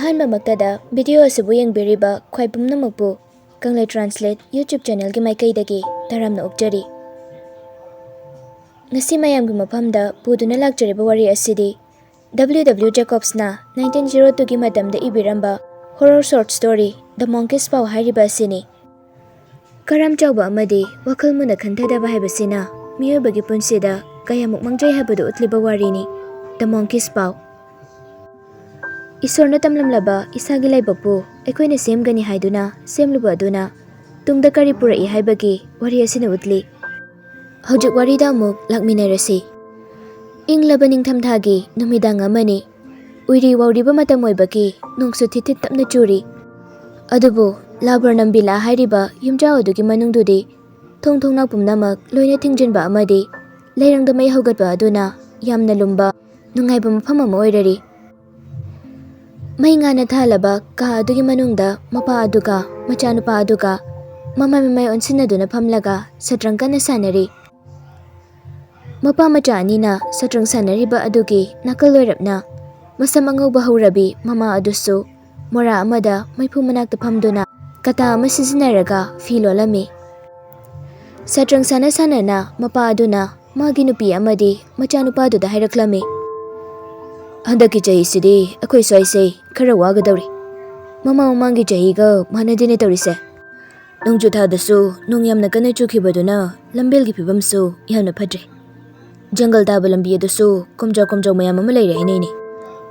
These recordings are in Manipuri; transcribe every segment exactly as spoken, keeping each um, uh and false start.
ꯑꯍꯥꯟꯕꯃꯛꯇꯗ video ꯑꯁꯤꯕꯨ ꯌꯦꯡꯕꯤꯔꯤꯕ ꯈ꯭ꯋꯥꯏ ꯄꯨꯝꯅꯃꯛꯄꯨ ꯀꯪꯂꯩ Translate YouTube channelꯒꯤ ꯃꯥꯏꯀꯩꯗꯒꯤ ꯇꯔꯥꯝꯅ ꯑꯣꯛꯆꯔꯤ꯫ ꯉꯁꯤ ꯃꯌꯥꯝꯒꯤ ꯃꯐꯝꯗ ꯄꯨꯗꯨꯅ ꯂꯥꯛꯆꯔꯤꯕ ꯋꯥꯔꯤ ꯑꯁꯤꯗꯤ W W Jacobsꯅ nineteen zero twoꯒꯤ ꯃꯇꯝꯗ ꯏꯕꯤꯔꯝꯕ horror short story The Monkey's Paw ꯍꯥꯏꯔꯤꯕ ꯑꯁꯤꯅꯤ꯫ ꯀꯔꯝ ꯆꯥꯎꯕ ꯑꯃꯗꯤ ꯋꯥꯈꯜ ꯃꯨꯟꯅ ꯈꯟꯊꯗꯕ ꯍꯥꯏꯕꯁꯤꯅ ꯃꯤꯑꯣꯏꯕꯒꯤ ꯄꯨꯟꯁꯤꯗ ꯀꯌꯥꯃꯨꯛ ꯃꯥꯡꯖꯩ ꯍꯥꯏꯕꯗꯨ ꯎꯠꯂꯤꯕ ꯋꯥꯔꯤꯅꯤ The Monkey's Paw꯫ ꯏꯁꯣꯔꯅ ꯇꯝꯂꯝꯂꯕ ꯏꯁꯥꯒꯤ ꯂꯥꯏꯕꯛꯄꯨ ꯑꯩꯈꯣꯏꯅ ꯁꯦꯝꯒꯅꯤ ꯍꯥꯏꯗꯨꯅ ꯁꯦꯝꯂꯨꯕ ꯑꯗꯨꯅ ꯇꯨꯡꯗ ꯀꯔꯤ ꯄꯨꯔꯛꯏ ꯍꯥꯏꯕꯒꯤ ꯋꯥꯔꯤ ꯑꯁꯤꯅ ꯎꯠꯂꯤ꯫ ꯍꯧꯖꯤꯛ ꯋꯥꯔꯤꯗ ꯑꯃꯨꯛ ꯂꯥꯛꯃꯤꯟꯅꯔꯁꯤ꯫ ꯏꯪꯂꯕ ꯅꯤꯡꯊꯝꯊꯥꯒꯤ ꯅꯨꯃꯤꯗꯥꯡ ꯑꯃꯅꯤ꯫ ꯎꯏꯔꯤ ꯋꯥꯎꯔꯤꯕ ꯃꯇꯝ ꯑꯣꯏꯕꯒꯤ ꯅꯣꯡꯁꯨ ꯊꯤꯠ ꯊꯤꯠ ꯇꯞꯅ ꯆꯨꯔꯤ꯫ ꯑꯗꯨꯕꯨ ꯂꯥꯕꯔꯅꯝ ꯚꯤꯂꯥ ꯍꯥꯏꯔꯤꯕ ꯌꯨꯝꯖꯥꯎ ꯑꯗꯨꯒꯤ ꯃꯅꯨꯡꯗꯨꯗꯤ ꯊꯣꯡ ꯊꯣꯡꯅꯥꯎ ꯄꯨꯝꯅꯃꯛ ꯂꯣꯏꯅ ꯊꯤꯡꯖꯤꯟꯕ ꯑꯃꯗꯤ ꯂꯩꯔꯪꯗ ꯃꯩ ꯍꯧꯒꯠꯄ ꯑꯗꯨꯅ ꯌꯥꯝꯅ ꯂꯨꯝꯕ ꯅꯨꯡꯉꯥꯏꯕ ꯃꯐꯝ ꯑꯃ ꯑꯣꯏꯔꯔꯤ꯫ ꯃꯩ ꯉꯥꯟꯅ ꯊꯥꯜꯂꯕ ꯀꯥ ꯑꯗꯨꯒꯤ ꯃꯅꯨꯡꯗ ꯃꯄꯥ ꯑꯗꯨꯒ ꯃꯆꯥꯅꯨꯄꯥ ꯑꯗꯨꯒ ꯃꯃꯥꯏ ꯃꯃꯥꯏ ꯑꯣꯟꯁꯤꯟꯅꯗꯨꯅ ꯐꯝꯂꯒ ꯁꯠꯇ꯭ꯔꯪ ꯀꯟꯅ ꯁꯥꯟꯅꯔꯤ꯫ ꯃꯄꯥ ꯃꯆꯥ ꯑꯅꯤꯅ ꯁꯠꯇ꯭ꯔꯪ ꯁꯥꯟꯅꯔꯤꯕ ꯑꯗꯨꯒꯤ ꯅꯥꯀꯜ ꯑꯣꯏꯔꯞꯅ ꯃꯁꯝ ꯑꯉꯧꯕ ꯍꯧꯔꯕꯤ ꯃꯃꯥ ꯑꯗꯨꯁꯨ ꯃꯣꯔꯥ ꯑꯃꯗ ꯃꯩꯐꯨ ꯃꯅꯥꯛꯇ ꯐꯝꯗꯨꯅ ꯀꯇꯥ ꯑꯃ ꯁꯤꯖꯤꯟꯅꯔꯒ ꯐꯤ ꯂꯣꯜꯂꯝꯃꯤ꯫ ꯁꯠꯇ꯭ꯔꯪ ꯁꯥꯟꯅ ꯁꯥꯟꯅꯅ ꯃꯄꯥ ꯑꯗꯨꯅ ꯃꯥꯒꯤ ꯅꯨꯄꯤ ꯑꯃꯗꯤ ꯃꯆꯥꯅꯨꯄꯥꯗꯨꯗ ꯍꯥꯏꯔꯛꯂꯝꯃꯤ, "ꯍꯟꯗꯛꯀꯤ ꯆꯍꯤꯁꯤꯗꯤ ꯑꯩꯈꯣꯏ ꯁ꯭ꯋꯥꯏꯁꯦ ꯈꯔ ꯋꯥꯒꯗꯧꯔꯤ꯫ ꯃꯃꯥꯡ ꯃꯃꯥꯡꯒꯤ ꯆꯍꯤꯒ ꯃꯥꯟꯅꯗꯦꯅꯦ ꯇꯧꯔꯤꯁꯦ꯫ ꯅꯣꯡꯖꯨ ꯊꯥꯗꯁꯨ ꯅꯣꯡ ꯌꯥꯝꯅ ꯀꯟꯅ ꯆꯨꯈꯤꯕꯗꯨꯅ ꯂꯝꯕꯦꯜꯒꯤ ꯐꯤꯕꯝꯁꯨ ꯌꯥꯝꯅ ꯐꯠꯇ꯭ꯔꯦ꯫ ꯖꯪꯒꯜ ꯇꯥꯕ ꯂꯝꯕꯤ ꯑꯗꯨꯁꯨ ꯀꯣꯝꯖꯥꯎ ꯀꯣꯝꯖꯥꯎ ꯃꯌꯥꯝ ꯑꯃ ꯂꯩꯔꯦ ꯍꯥꯏꯅꯩꯅꯦ꯫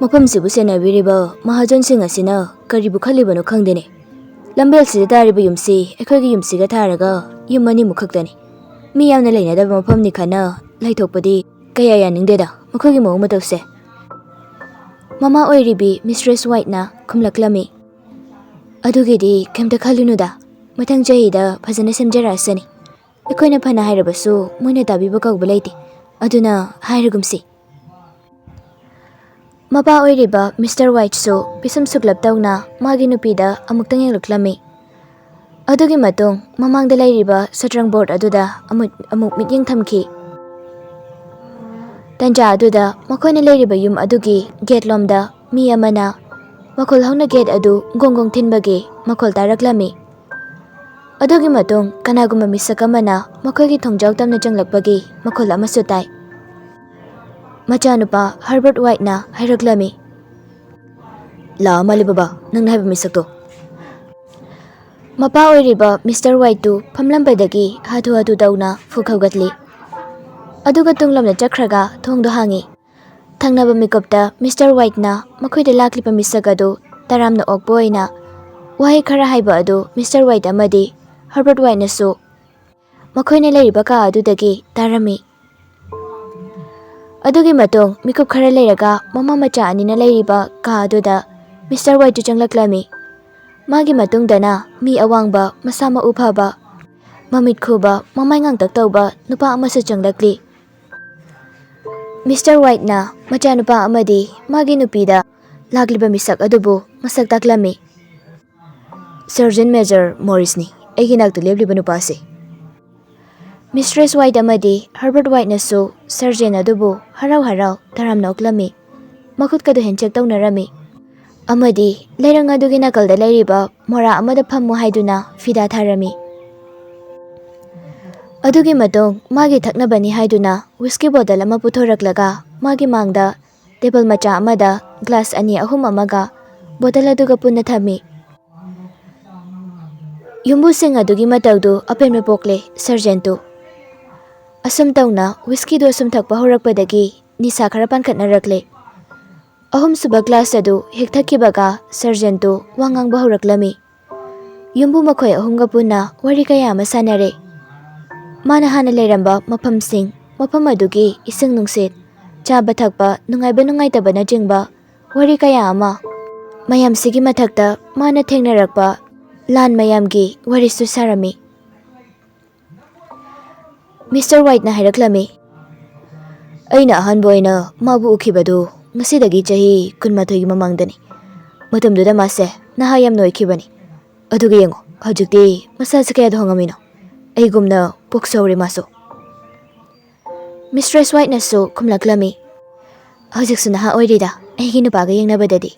ꯃꯐꯝꯁꯤꯕꯨ ꯁꯦꯟꯅꯕꯤꯔꯤꯕ ꯃꯍꯥꯖꯣꯟꯁꯤꯡ ꯑꯁꯤꯅ ꯀꯔꯤꯕꯨ ꯈꯜꯂꯤꯕꯅꯣ ꯈꯪꯗꯦꯅꯦ꯫ ꯂꯝꯕꯦꯜꯁꯤꯗ ꯇꯥꯔꯤꯕ ꯌꯨꯝꯁꯤ ꯑꯩꯈꯣꯏꯒꯤ ꯌꯨꯝꯁꯤꯒ ꯊꯥꯔꯒ ꯌꯨꯝ ꯑꯅꯤꯃꯨꯛ ꯈꯛꯇꯅꯤ꯫ ꯃꯤ ꯌꯥꯝꯅ ꯂꯩꯅꯗꯕ ꯃꯐꯝꯅꯤ ꯈꯟꯅ ꯂꯩꯊꯣꯛꯄꯗꯤ ꯀꯌꯥ ꯌꯥꯅꯤꯡꯗꯦꯗ ꯃꯈꯣꯏꯒꯤ ꯃꯑꯣꯡ ꯃꯇꯧꯁꯦ꯫" ꯃꯃꯥ ꯑꯣꯏꯔꯤꯕꯤ Mistress Whiteꯅ ꯈꯨꯝꯂꯛꯂꯝꯃꯤ, "ꯑꯗꯨꯒꯤꯗꯤ ꯀꯩꯝꯇ ꯈꯜꯂꯨꯅꯨꯗ, ꯃꯊꯪ ꯆꯍꯤꯗ ꯐꯖꯅ ꯁꯦꯝꯖꯔꯛꯑꯁꯅꯤ꯫ ꯑꯩꯈꯣꯏꯅ ꯐꯅ ꯍꯥꯏꯔꯕꯁꯨ ꯃꯣꯏꯅ ꯇꯥꯕꯤꯕ ꯀꯧꯕ ꯂꯩꯇꯦ, ꯑꯗꯨꯅ ꯍꯥꯏꯔꯒꯨꯝꯁꯤ꯫" ꯃꯄꯥ ꯑꯣꯏꯔꯤꯕ Mister Whiteꯁꯨ ꯄꯤꯁꯨꯝ ꯁꯨꯛꯂꯞ ꯇꯧꯅ ꯃꯥꯒꯤ ꯅꯨꯄꯤꯗ ꯑꯃꯨꯛꯇꯪ ꯌꯦꯡꯂꯛꯂꯝꯃꯤ꯫ ꯑꯗꯨꯒꯤ ꯃꯇꯨꯡ ꯃꯃꯥꯡꯗ ꯂꯩꯔꯤꯕ ꯁꯠꯇ꯭ꯔꯪ board ꯑꯗꯨꯗ ꯑꯃꯨꯛ, ꯑꯃꯨꯛ ꯃꯤꯠꯌꯦꯡ ꯊꯝꯈꯤ꯫ ꯇꯟꯖꯥ ꯑꯗꯨꯗ ꯃꯈꯣꯏꯅ ꯂꯩꯔꯤꯕ ꯌꯨꯝ ꯑꯗꯨꯒꯤ gate ꯂꯣꯝꯗ ꯃꯤ ꯑꯃꯅ ꯃꯈꯣꯜ ꯍꯧꯅ ꯒꯦꯠ ꯑꯗꯨ ꯒꯣꯡ ꯒꯣꯡ ꯊꯤꯟꯕꯒꯤ ꯃꯈꯣꯜ ꯇꯥꯔꯛꯂꯝꯃꯤ꯫ ꯑꯗꯨꯒꯤ ꯃꯇꯨꯡ ꯀꯅꯥꯒꯨꯝꯕ ꯃꯤꯁꯛ ꯑꯃꯅ ꯃꯈꯣꯏꯒꯤ ꯊꯣꯡꯖꯥꯎ ꯇꯝꯅ ꯆꯪꯂꯛꯄꯒꯤ ꯃꯈꯣꯜ ꯑꯃꯁꯨ ꯇꯥꯏ꯫ ꯃꯆꯥꯅꯨꯄꯥ ꯍꯔꯕꯔꯠ ꯋꯥꯏꯠꯅ ꯍꯥꯏꯔꯛꯂꯝꯃꯤ, "ꯂꯥꯛꯑ ꯃꯥꯜꯂꯦ ꯕꯕꯥ, ꯅꯪꯅ ꯍꯥꯏꯕ ꯃꯤꯁꯛꯇꯣ꯫" ꯃꯄꯥ ꯑꯣꯏꯔꯤꯕ ꯃꯤꯁꯇꯔ ꯋꯥꯏꯠꯇꯨ ꯐꯝꯂꯝꯕꯗꯒꯤ ꯍꯥꯊꯨ ꯍꯥꯊꯨ ꯇꯧꯅ ꯐꯨꯛ ꯍꯧꯒꯠꯂꯤ꯫ ꯑꯗꯨꯒ ꯇꯨꯡꯂꯣꯝꯗ ꯆꯠꯈ꯭ꯔꯒ ꯊꯣꯡꯗꯣ ꯍꯥꯡꯉꯤ꯫ ꯊꯪꯅꯕ ꯃꯤꯀꯨꯞꯇ ꯃꯤꯁꯇꯔ ꯋꯥꯏꯠꯅ ꯃꯈꯣꯏꯗ ꯂꯥꯛꯂꯤꯕ ꯃꯤꯁꯛ ꯑꯗꯨ ꯇꯔꯥꯝꯅ ꯑꯣꯛꯄ ꯑꯣꯏꯅ ꯋꯥꯍꯩ ꯈꯔ ꯍꯥꯏꯕ ꯑꯗꯨ ꯃꯤꯁꯇꯔ ꯋꯥꯏꯠ ꯑꯃꯗꯤ ꯍꯔꯕꯔꯠ ꯋꯥꯏꯠꯅꯁꯨ ꯃꯈꯣꯏꯅ ꯂꯩꯔꯤꯕ ꯀꯥ ꯑꯗꯨꯗꯒꯤ ꯇꯥꯔꯝꯃꯤ꯫ ꯑꯗꯨꯒꯤ ꯃꯇꯨꯡ ꯃꯤꯀꯨꯞ ꯈꯔ ꯂꯩꯔꯒ ꯃꯃꯥ ꯃꯆꯥ ꯑꯅꯤꯅ ꯂꯩꯔꯤꯕ ꯀꯥ ꯑꯗꯨꯗ ꯃꯤꯁꯇꯔ ꯋꯥꯏꯠꯇꯨ ꯆꯪꯂꯛꯂꯝꯃꯤ꯫ ꯃꯥꯒꯤ ꯃꯇꯨꯡꯗꯅ ꯃꯤ ꯑꯋꯥꯡꯕ, ꯃꯁꯥ ꯃꯎ ꯐꯕ, ꯃꯃꯤꯠ ꯈꯨꯕ, ꯃꯃꯥꯏ ꯉꯥꯡꯇꯛ ꯇꯧꯕ ꯅꯨꯄꯥ ꯑꯃꯁꯨ ꯆꯪꯂꯛꯂꯤ꯫ ꯃꯤꯁꯇꯔ ꯋꯥꯏꯠꯅ ꯃꯆꯥꯅꯨꯄꯥ ꯑꯃꯗꯤ ꯃꯥꯒꯤ ꯅꯨꯄꯤꯗ ꯂꯥꯛꯂꯤꯕ ꯃꯤꯁꯛ ꯑꯗꯨꯕꯨ ꯃꯁꯛ ꯇꯥꯛꯂꯝꯃꯤ꯫ "ꯁꯔꯖꯦꯟ ꯃꯦꯖꯔ ꯃꯣꯔꯤꯁꯅꯤ, ꯑꯩꯒꯤ ꯅꯥꯛꯇ ꯂꯦꯞꯂꯤꯕ ꯅꯨꯄꯥꯁꯤ꯫" ꯃꯤꯁꯇ꯭ꯔꯦꯁ ꯋꯥꯏꯠ ꯑꯃꯗꯤ ꯍꯔꯕꯔꯠ ꯋꯥꯏꯠꯅꯁꯨ ꯁꯔꯖꯦꯟ ꯑꯗꯨꯕꯨ ꯍꯔꯥꯎ ꯍꯔꯥꯎ ꯇꯔꯥꯝꯅ ꯑꯣꯛꯂꯝꯃꯤ꯫ ꯃꯈꯨꯠꯀꯗꯨ ꯍꯦꯟꯁꯦꯛ ꯇꯧꯅꯔꯝꯃꯤ꯫ ꯑꯃꯗꯤ ꯂꯩꯔꯪ ꯑꯗꯨꯒꯤ ꯅꯥꯀꯜꯗ ꯂꯩꯔꯤꯕ ꯃꯣꯔꯥ ꯑꯃꯗ ꯐꯝꯃꯨ ꯍꯥꯏꯗꯨꯅ ꯐꯤꯗꯥ ꯊꯥꯔꯝꯃꯤ꯫ ꯑꯗꯨꯒꯤ ꯃꯇꯨꯡ ꯃꯥꯒꯤ ꯊꯛꯅꯕꯅꯤ ꯍꯥꯏꯗꯨꯅ ꯋꯤꯁꯀꯤ ꯕꯣꯇꯜ ꯑꯃ ꯄꯨꯊꯣꯔꯛꯂꯒ ꯃꯥꯒꯤ ꯃꯥꯡꯗ ꯇꯦꯕꯜ ꯃꯆꯥ ꯑꯃꯗ ꯒ꯭ꯂꯥꯁ ꯑꯅꯤ ꯑꯍꯨꯝ ꯑꯃꯒ ꯕꯣꯇꯜ ꯑꯗꯨꯒ ꯄꯨꯟꯅ ꯊꯝꯃꯤ꯫ ꯌꯨꯝꯕꯨꯁꯤꯡ ꯑꯗꯨꯒꯤ ꯃꯇꯧꯗꯨ ꯑꯄꯦꯟꯕ ꯄꯣꯛꯂꯦ ꯁꯔꯖꯦꯟꯇꯨ꯫ ꯑꯁꯨꯝ ꯇꯧꯅ ꯋꯤꯁꯀꯤꯗꯨ ꯑꯁꯨꯝ ꯊꯛꯄ ꯍꯧꯔꯛꯄꯗꯒꯤ ꯅꯤꯁꯥ ꯈꯔ ꯄꯥꯟꯈꯠꯅꯔꯛꯂꯦ꯫ ꯑꯍꯨꯝꯁꯨꯕ ꯒ꯭ꯂꯥꯁ ꯑꯗꯨ ꯍꯦꯛ ꯊꯛꯈꯤꯕꯒ ꯁꯔꯖꯦꯟꯇꯨ ꯋꯥ ꯉꯥꯡꯕ ꯍꯧꯔꯛꯂꯝꯃꯤ꯫ ꯌꯨꯝꯕꯨ ꯃꯈꯣꯏ ꯑꯍꯨꯝꯒ ꯄꯨꯟꯅ ꯋꯥꯔꯤ ꯀꯌꯥ ꯑꯃ ꯁꯥꯟꯅꯔꯦ꯫ ꯃꯥꯅ ꯍꯥꯟꯅ ꯂꯩꯔꯝꯕ ꯃꯐꯝꯁꯤꯡ, ꯃꯐꯝ ꯑꯗꯨꯒꯤ ꯏꯁꯤꯡ ꯅꯨꯡꯁꯤꯠ, ꯆꯥꯕ ꯊꯛꯄ, ꯅꯨꯡꯉꯥꯏꯕ ꯅꯨꯡꯉꯥꯏꯇꯕꯅꯆꯤꯡꯕ ꯋꯥꯔꯤ ꯀꯌꯥ ꯑꯃ, ꯃꯌꯥꯝꯁꯤꯒꯤ ꯃꯊꯛꯇ ꯃꯥꯅ ꯊꯦꯡꯅꯔꯛꯄ ꯂꯥꯟ ꯃꯌꯥꯝꯒꯤ ꯋꯥꯔꯤꯁꯨ ꯁꯥꯔꯝꯃꯤ꯫ ꯃꯤꯁꯇꯔ ꯋꯥꯏꯠꯅ ꯍꯥꯏꯔꯛꯂꯝꯃꯤ, "ꯑꯩꯅ ꯑꯍꯥꯟꯕ ꯑꯣꯏꯅ ꯃꯥꯕꯨ ꯎꯈꯤꯕꯗꯨ ꯉꯁꯤꯗꯒꯤ ꯆꯍꯤ ꯀꯨꯟꯃꯥꯊꯣꯏꯒꯤ ꯃꯃꯥꯡꯗꯅꯤ꯫ ꯃꯇꯝꯗꯨꯗ ꯃꯥꯁꯦ ꯅꯍꯥ ꯌꯥꯝꯅ ꯑꯣꯏꯈꯤꯕꯅꯤ꯫ ꯑꯗꯨꯒ ꯌꯦꯡꯉꯣ, ꯍꯧꯖꯤꯛꯇꯤ ꯃꯁꯥꯁꯦ ꯀꯌꯥꯗ ꯍꯣꯡꯉꯝꯃꯤꯅꯣ? ꯑꯩꯒꯨꯝꯅ ꯄꯣꯛꯆꯍꯧꯔꯦ ꯃꯥꯁꯨ꯫" ꯃꯤꯁꯇ꯭ꯔꯦꯁ ꯋꯥꯏꯠꯅꯁꯨ ꯈꯨꯝꯂꯛꯂꯝꯃꯤ, "ꯍꯧꯖꯤꯛꯁꯨ ꯅꯍꯥ ꯑꯣꯏꯔꯤꯗ, ꯑꯩꯒꯤ ꯅꯨꯄꯥꯒ ꯌꯦꯡꯅꯕꯗꯗꯤ꯫"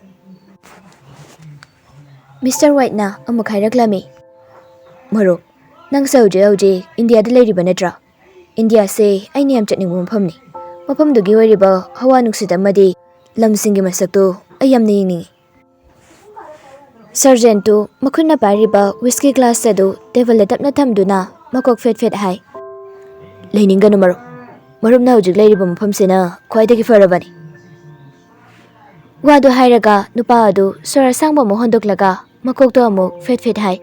ꯃꯤꯁꯇꯔ ꯋꯥꯏꯠꯅ ꯑꯃꯨꯛ ꯍꯥꯏꯔꯛꯂꯝꯃꯤ, "ꯃꯔꯨꯞ, ꯅꯪꯁꯦ ꯍꯧꯖꯤꯛ ꯍꯧꯖꯤꯛ ꯏꯟꯗꯤꯌꯥꯗ ꯂꯩꯔꯤꯕ ꯅꯠꯇ꯭ꯔꯥ? ꯏꯟꯗꯤꯌꯥꯁꯦ ꯑꯩꯅ ꯌꯥꯝ ꯆꯠꯅꯤꯡꯕ ꯃꯐꯝꯅꯤ꯫ ꯃꯐꯝꯗꯨꯒꯤ ꯑꯣꯏꯔꯤꯕ ꯍꯋꯥ ꯅꯨꯡꯁꯤꯠ ꯑꯃꯗꯤ ꯂꯝꯁꯤꯡꯒꯤ ꯃꯁꯛꯇꯨ ꯑꯩ ꯌꯥꯝꯅ ꯌꯦꯡꯅꯤꯡꯏ꯫" ꯁꯔꯖꯦꯟꯇꯨ ꯃꯈꯨꯠꯅ ꯄꯥꯏꯔꯤꯕ ꯋꯤꯁꯀꯤ ꯒ꯭ꯂꯥꯁ ꯑꯗꯨ ꯇꯦꯕꯜꯗ ꯇꯞꯅ ꯊꯝꯗꯨꯅ ꯃꯀꯣꯛ ꯐꯦꯠ ꯐꯦꯠ ꯍꯥꯏ꯫ "ꯂꯩꯅꯤꯡꯒꯅꯨ ꯃꯔꯨꯞ, ꯃꯔꯨꯞꯅ ꯍꯧꯖꯤꯛ ꯂꯩꯔꯤꯕ ꯃꯐꯝꯁꯤꯅ ꯈ꯭ꯋꯥꯏꯗꯒꯤ ꯐꯔꯕꯅꯤ꯫" ꯋꯥꯗꯨ ꯍꯥꯏꯔꯒ ꯅꯨꯄꯥ ꯑꯗꯨ ꯁꯣꯔ ꯑꯁꯥꯡꯕ ꯑꯃ ꯍꯣꯟꯗꯣꯛꯂꯒ ꯃꯀꯣꯛꯇꯣ ꯑꯃꯨꯛ ꯐꯦꯠ ꯐꯦꯠ ꯍꯥꯏ꯫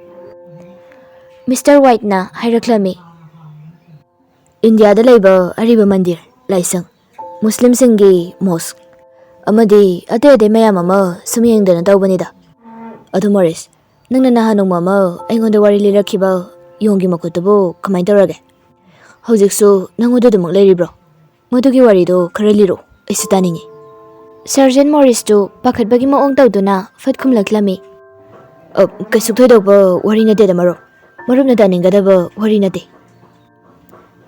ꯃꯤꯁꯇꯔ ꯋꯥꯏꯠꯅ ꯍꯥꯏꯔꯛꯂꯝꯃꯤ, "ꯏꯟꯗꯤꯌꯥꯗ ꯂꯩꯕ ꯑꯔꯤꯕ ꯃꯟꯗꯤꯔ, ꯂꯥꯏꯁꯪ, ꯃꯨꯁꯂꯤꯝꯁꯤꯡꯒꯤ ꯃꯣꯁꯛ ꯑꯃꯗꯤ ꯑꯇꯩ ꯑꯇꯩ ꯃꯌꯥꯝ ꯑꯃ ꯁꯨꯝ ꯌꯦꯡꯗꯅ ꯇꯧꯕꯅꯤꯗ꯫ ꯑꯗꯨ ꯃꯣꯔꯤꯁ, ꯅꯪꯅ ꯅꯍꯥꯟ ꯅꯣꯡꯃ ꯑꯃ ꯑꯩꯉꯣꯟꯗ ꯋꯥꯔꯤ ꯂꯤꯔꯛꯈꯤꯕ ꯌꯣꯡꯒꯤ ꯃꯈꯨꯠꯇꯨꯕꯨ ꯀꯃꯥꯏꯅ ꯇꯧꯔꯒꯦ? ꯍꯧꯖꯤꯛꯁꯨ ꯅꯪꯉꯣꯟꯗ ꯑꯗꯨꯃꯛ ꯂꯩꯔꯤꯕ꯭ꯔꯣ? ꯃꯗꯨꯒꯤ ꯋꯥꯔꯤꯗꯣ ꯈꯔ ꯂꯤꯔꯛꯑꯣ, ꯑꯩꯁꯨ ꯇꯥꯅꯤꯡꯉꯤ꯫" ꯁꯔꯖꯦꯟ ꯃꯣꯔꯤꯁꯇꯨ ꯄꯥꯈꯠꯄꯒꯤ ꯃꯑꯣꯡ ꯇꯧꯗꯨꯅ ꯐꯠ ꯈꯨꯝꯂꯛꯂꯝꯃꯤ, "ꯑ, ꯀꯩꯁꯨ ꯊꯣꯏꯗꯣꯛꯄ ꯋꯥꯔꯤ ꯅꯠꯇꯦꯗ ꯃꯔꯨꯞ, ꯃꯔꯨꯞꯅ ꯇꯥꯅꯤꯡꯒꯗꯕ ꯋꯥꯔꯤ ꯅꯠꯇꯦ꯫"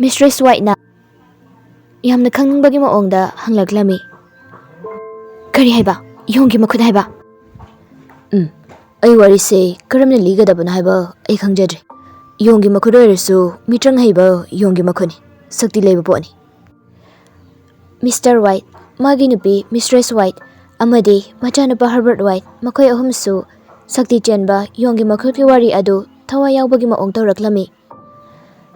ꯃꯤꯁꯇ꯭ꯔꯦꯁ ꯋꯥꯏꯠꯅ ꯌꯥꯝꯅ ꯈꯪꯅꯤꯡꯕꯒꯤ ꯃꯑꯣꯡꯗ ꯍꯪꯂꯛꯂꯝꯃꯤ, "ꯀꯔꯤ ꯍꯥꯏꯕ? ꯌꯣꯡꯒꯤ ꯃꯈꯨꯠ ꯍꯥꯏꯕ?" "ꯎꯝ, ꯑꯩ ꯋꯥꯔꯤꯁꯦ ꯀꯔꯝꯅ ꯂꯤꯒꯗꯕꯅꯣ ꯍꯥꯏꯕ ꯑꯩ ꯈꯪꯖꯗ꯭ꯔꯦ꯫ ꯌꯣꯡꯒꯤ ꯃꯈꯨꯠ ꯑꯣꯏꯔꯁꯨ ꯃꯤꯇ꯭ꯔꯪ ꯍꯩꯕ ꯌꯣꯡꯒꯤ ꯃꯈꯨꯠꯅꯤ, ꯁꯛꯇꯤ ꯂꯩꯕ ꯄꯣꯠꯅꯤ꯫" ꯃꯤꯁꯇꯔ ꯋꯥꯏꯠ, ꯃꯥꯒꯤ ꯅꯨꯄꯤ ꯃꯤꯁꯇ꯭ꯔꯦꯁ ꯋꯥꯏꯠ ꯑꯃꯗꯤ ꯃꯆꯥꯅꯨꯄꯥ ꯍꯔꯕꯔꯠ ꯋꯥꯏꯠ, ꯃꯈꯣꯏ ꯑꯍꯨꯝꯁꯨ ꯁꯛꯇꯤ ꯆꯦꯟꯕ ꯌꯣꯡꯒꯤ ꯃꯈꯨꯠꯀꯤ ꯋꯥꯔꯤ ꯑꯗꯨ ꯊꯋꯥꯏ ꯌꯥꯎꯕꯒꯤ ꯃꯑꯣꯡ ꯇꯧꯔꯛꯂꯝꯃꯤ꯫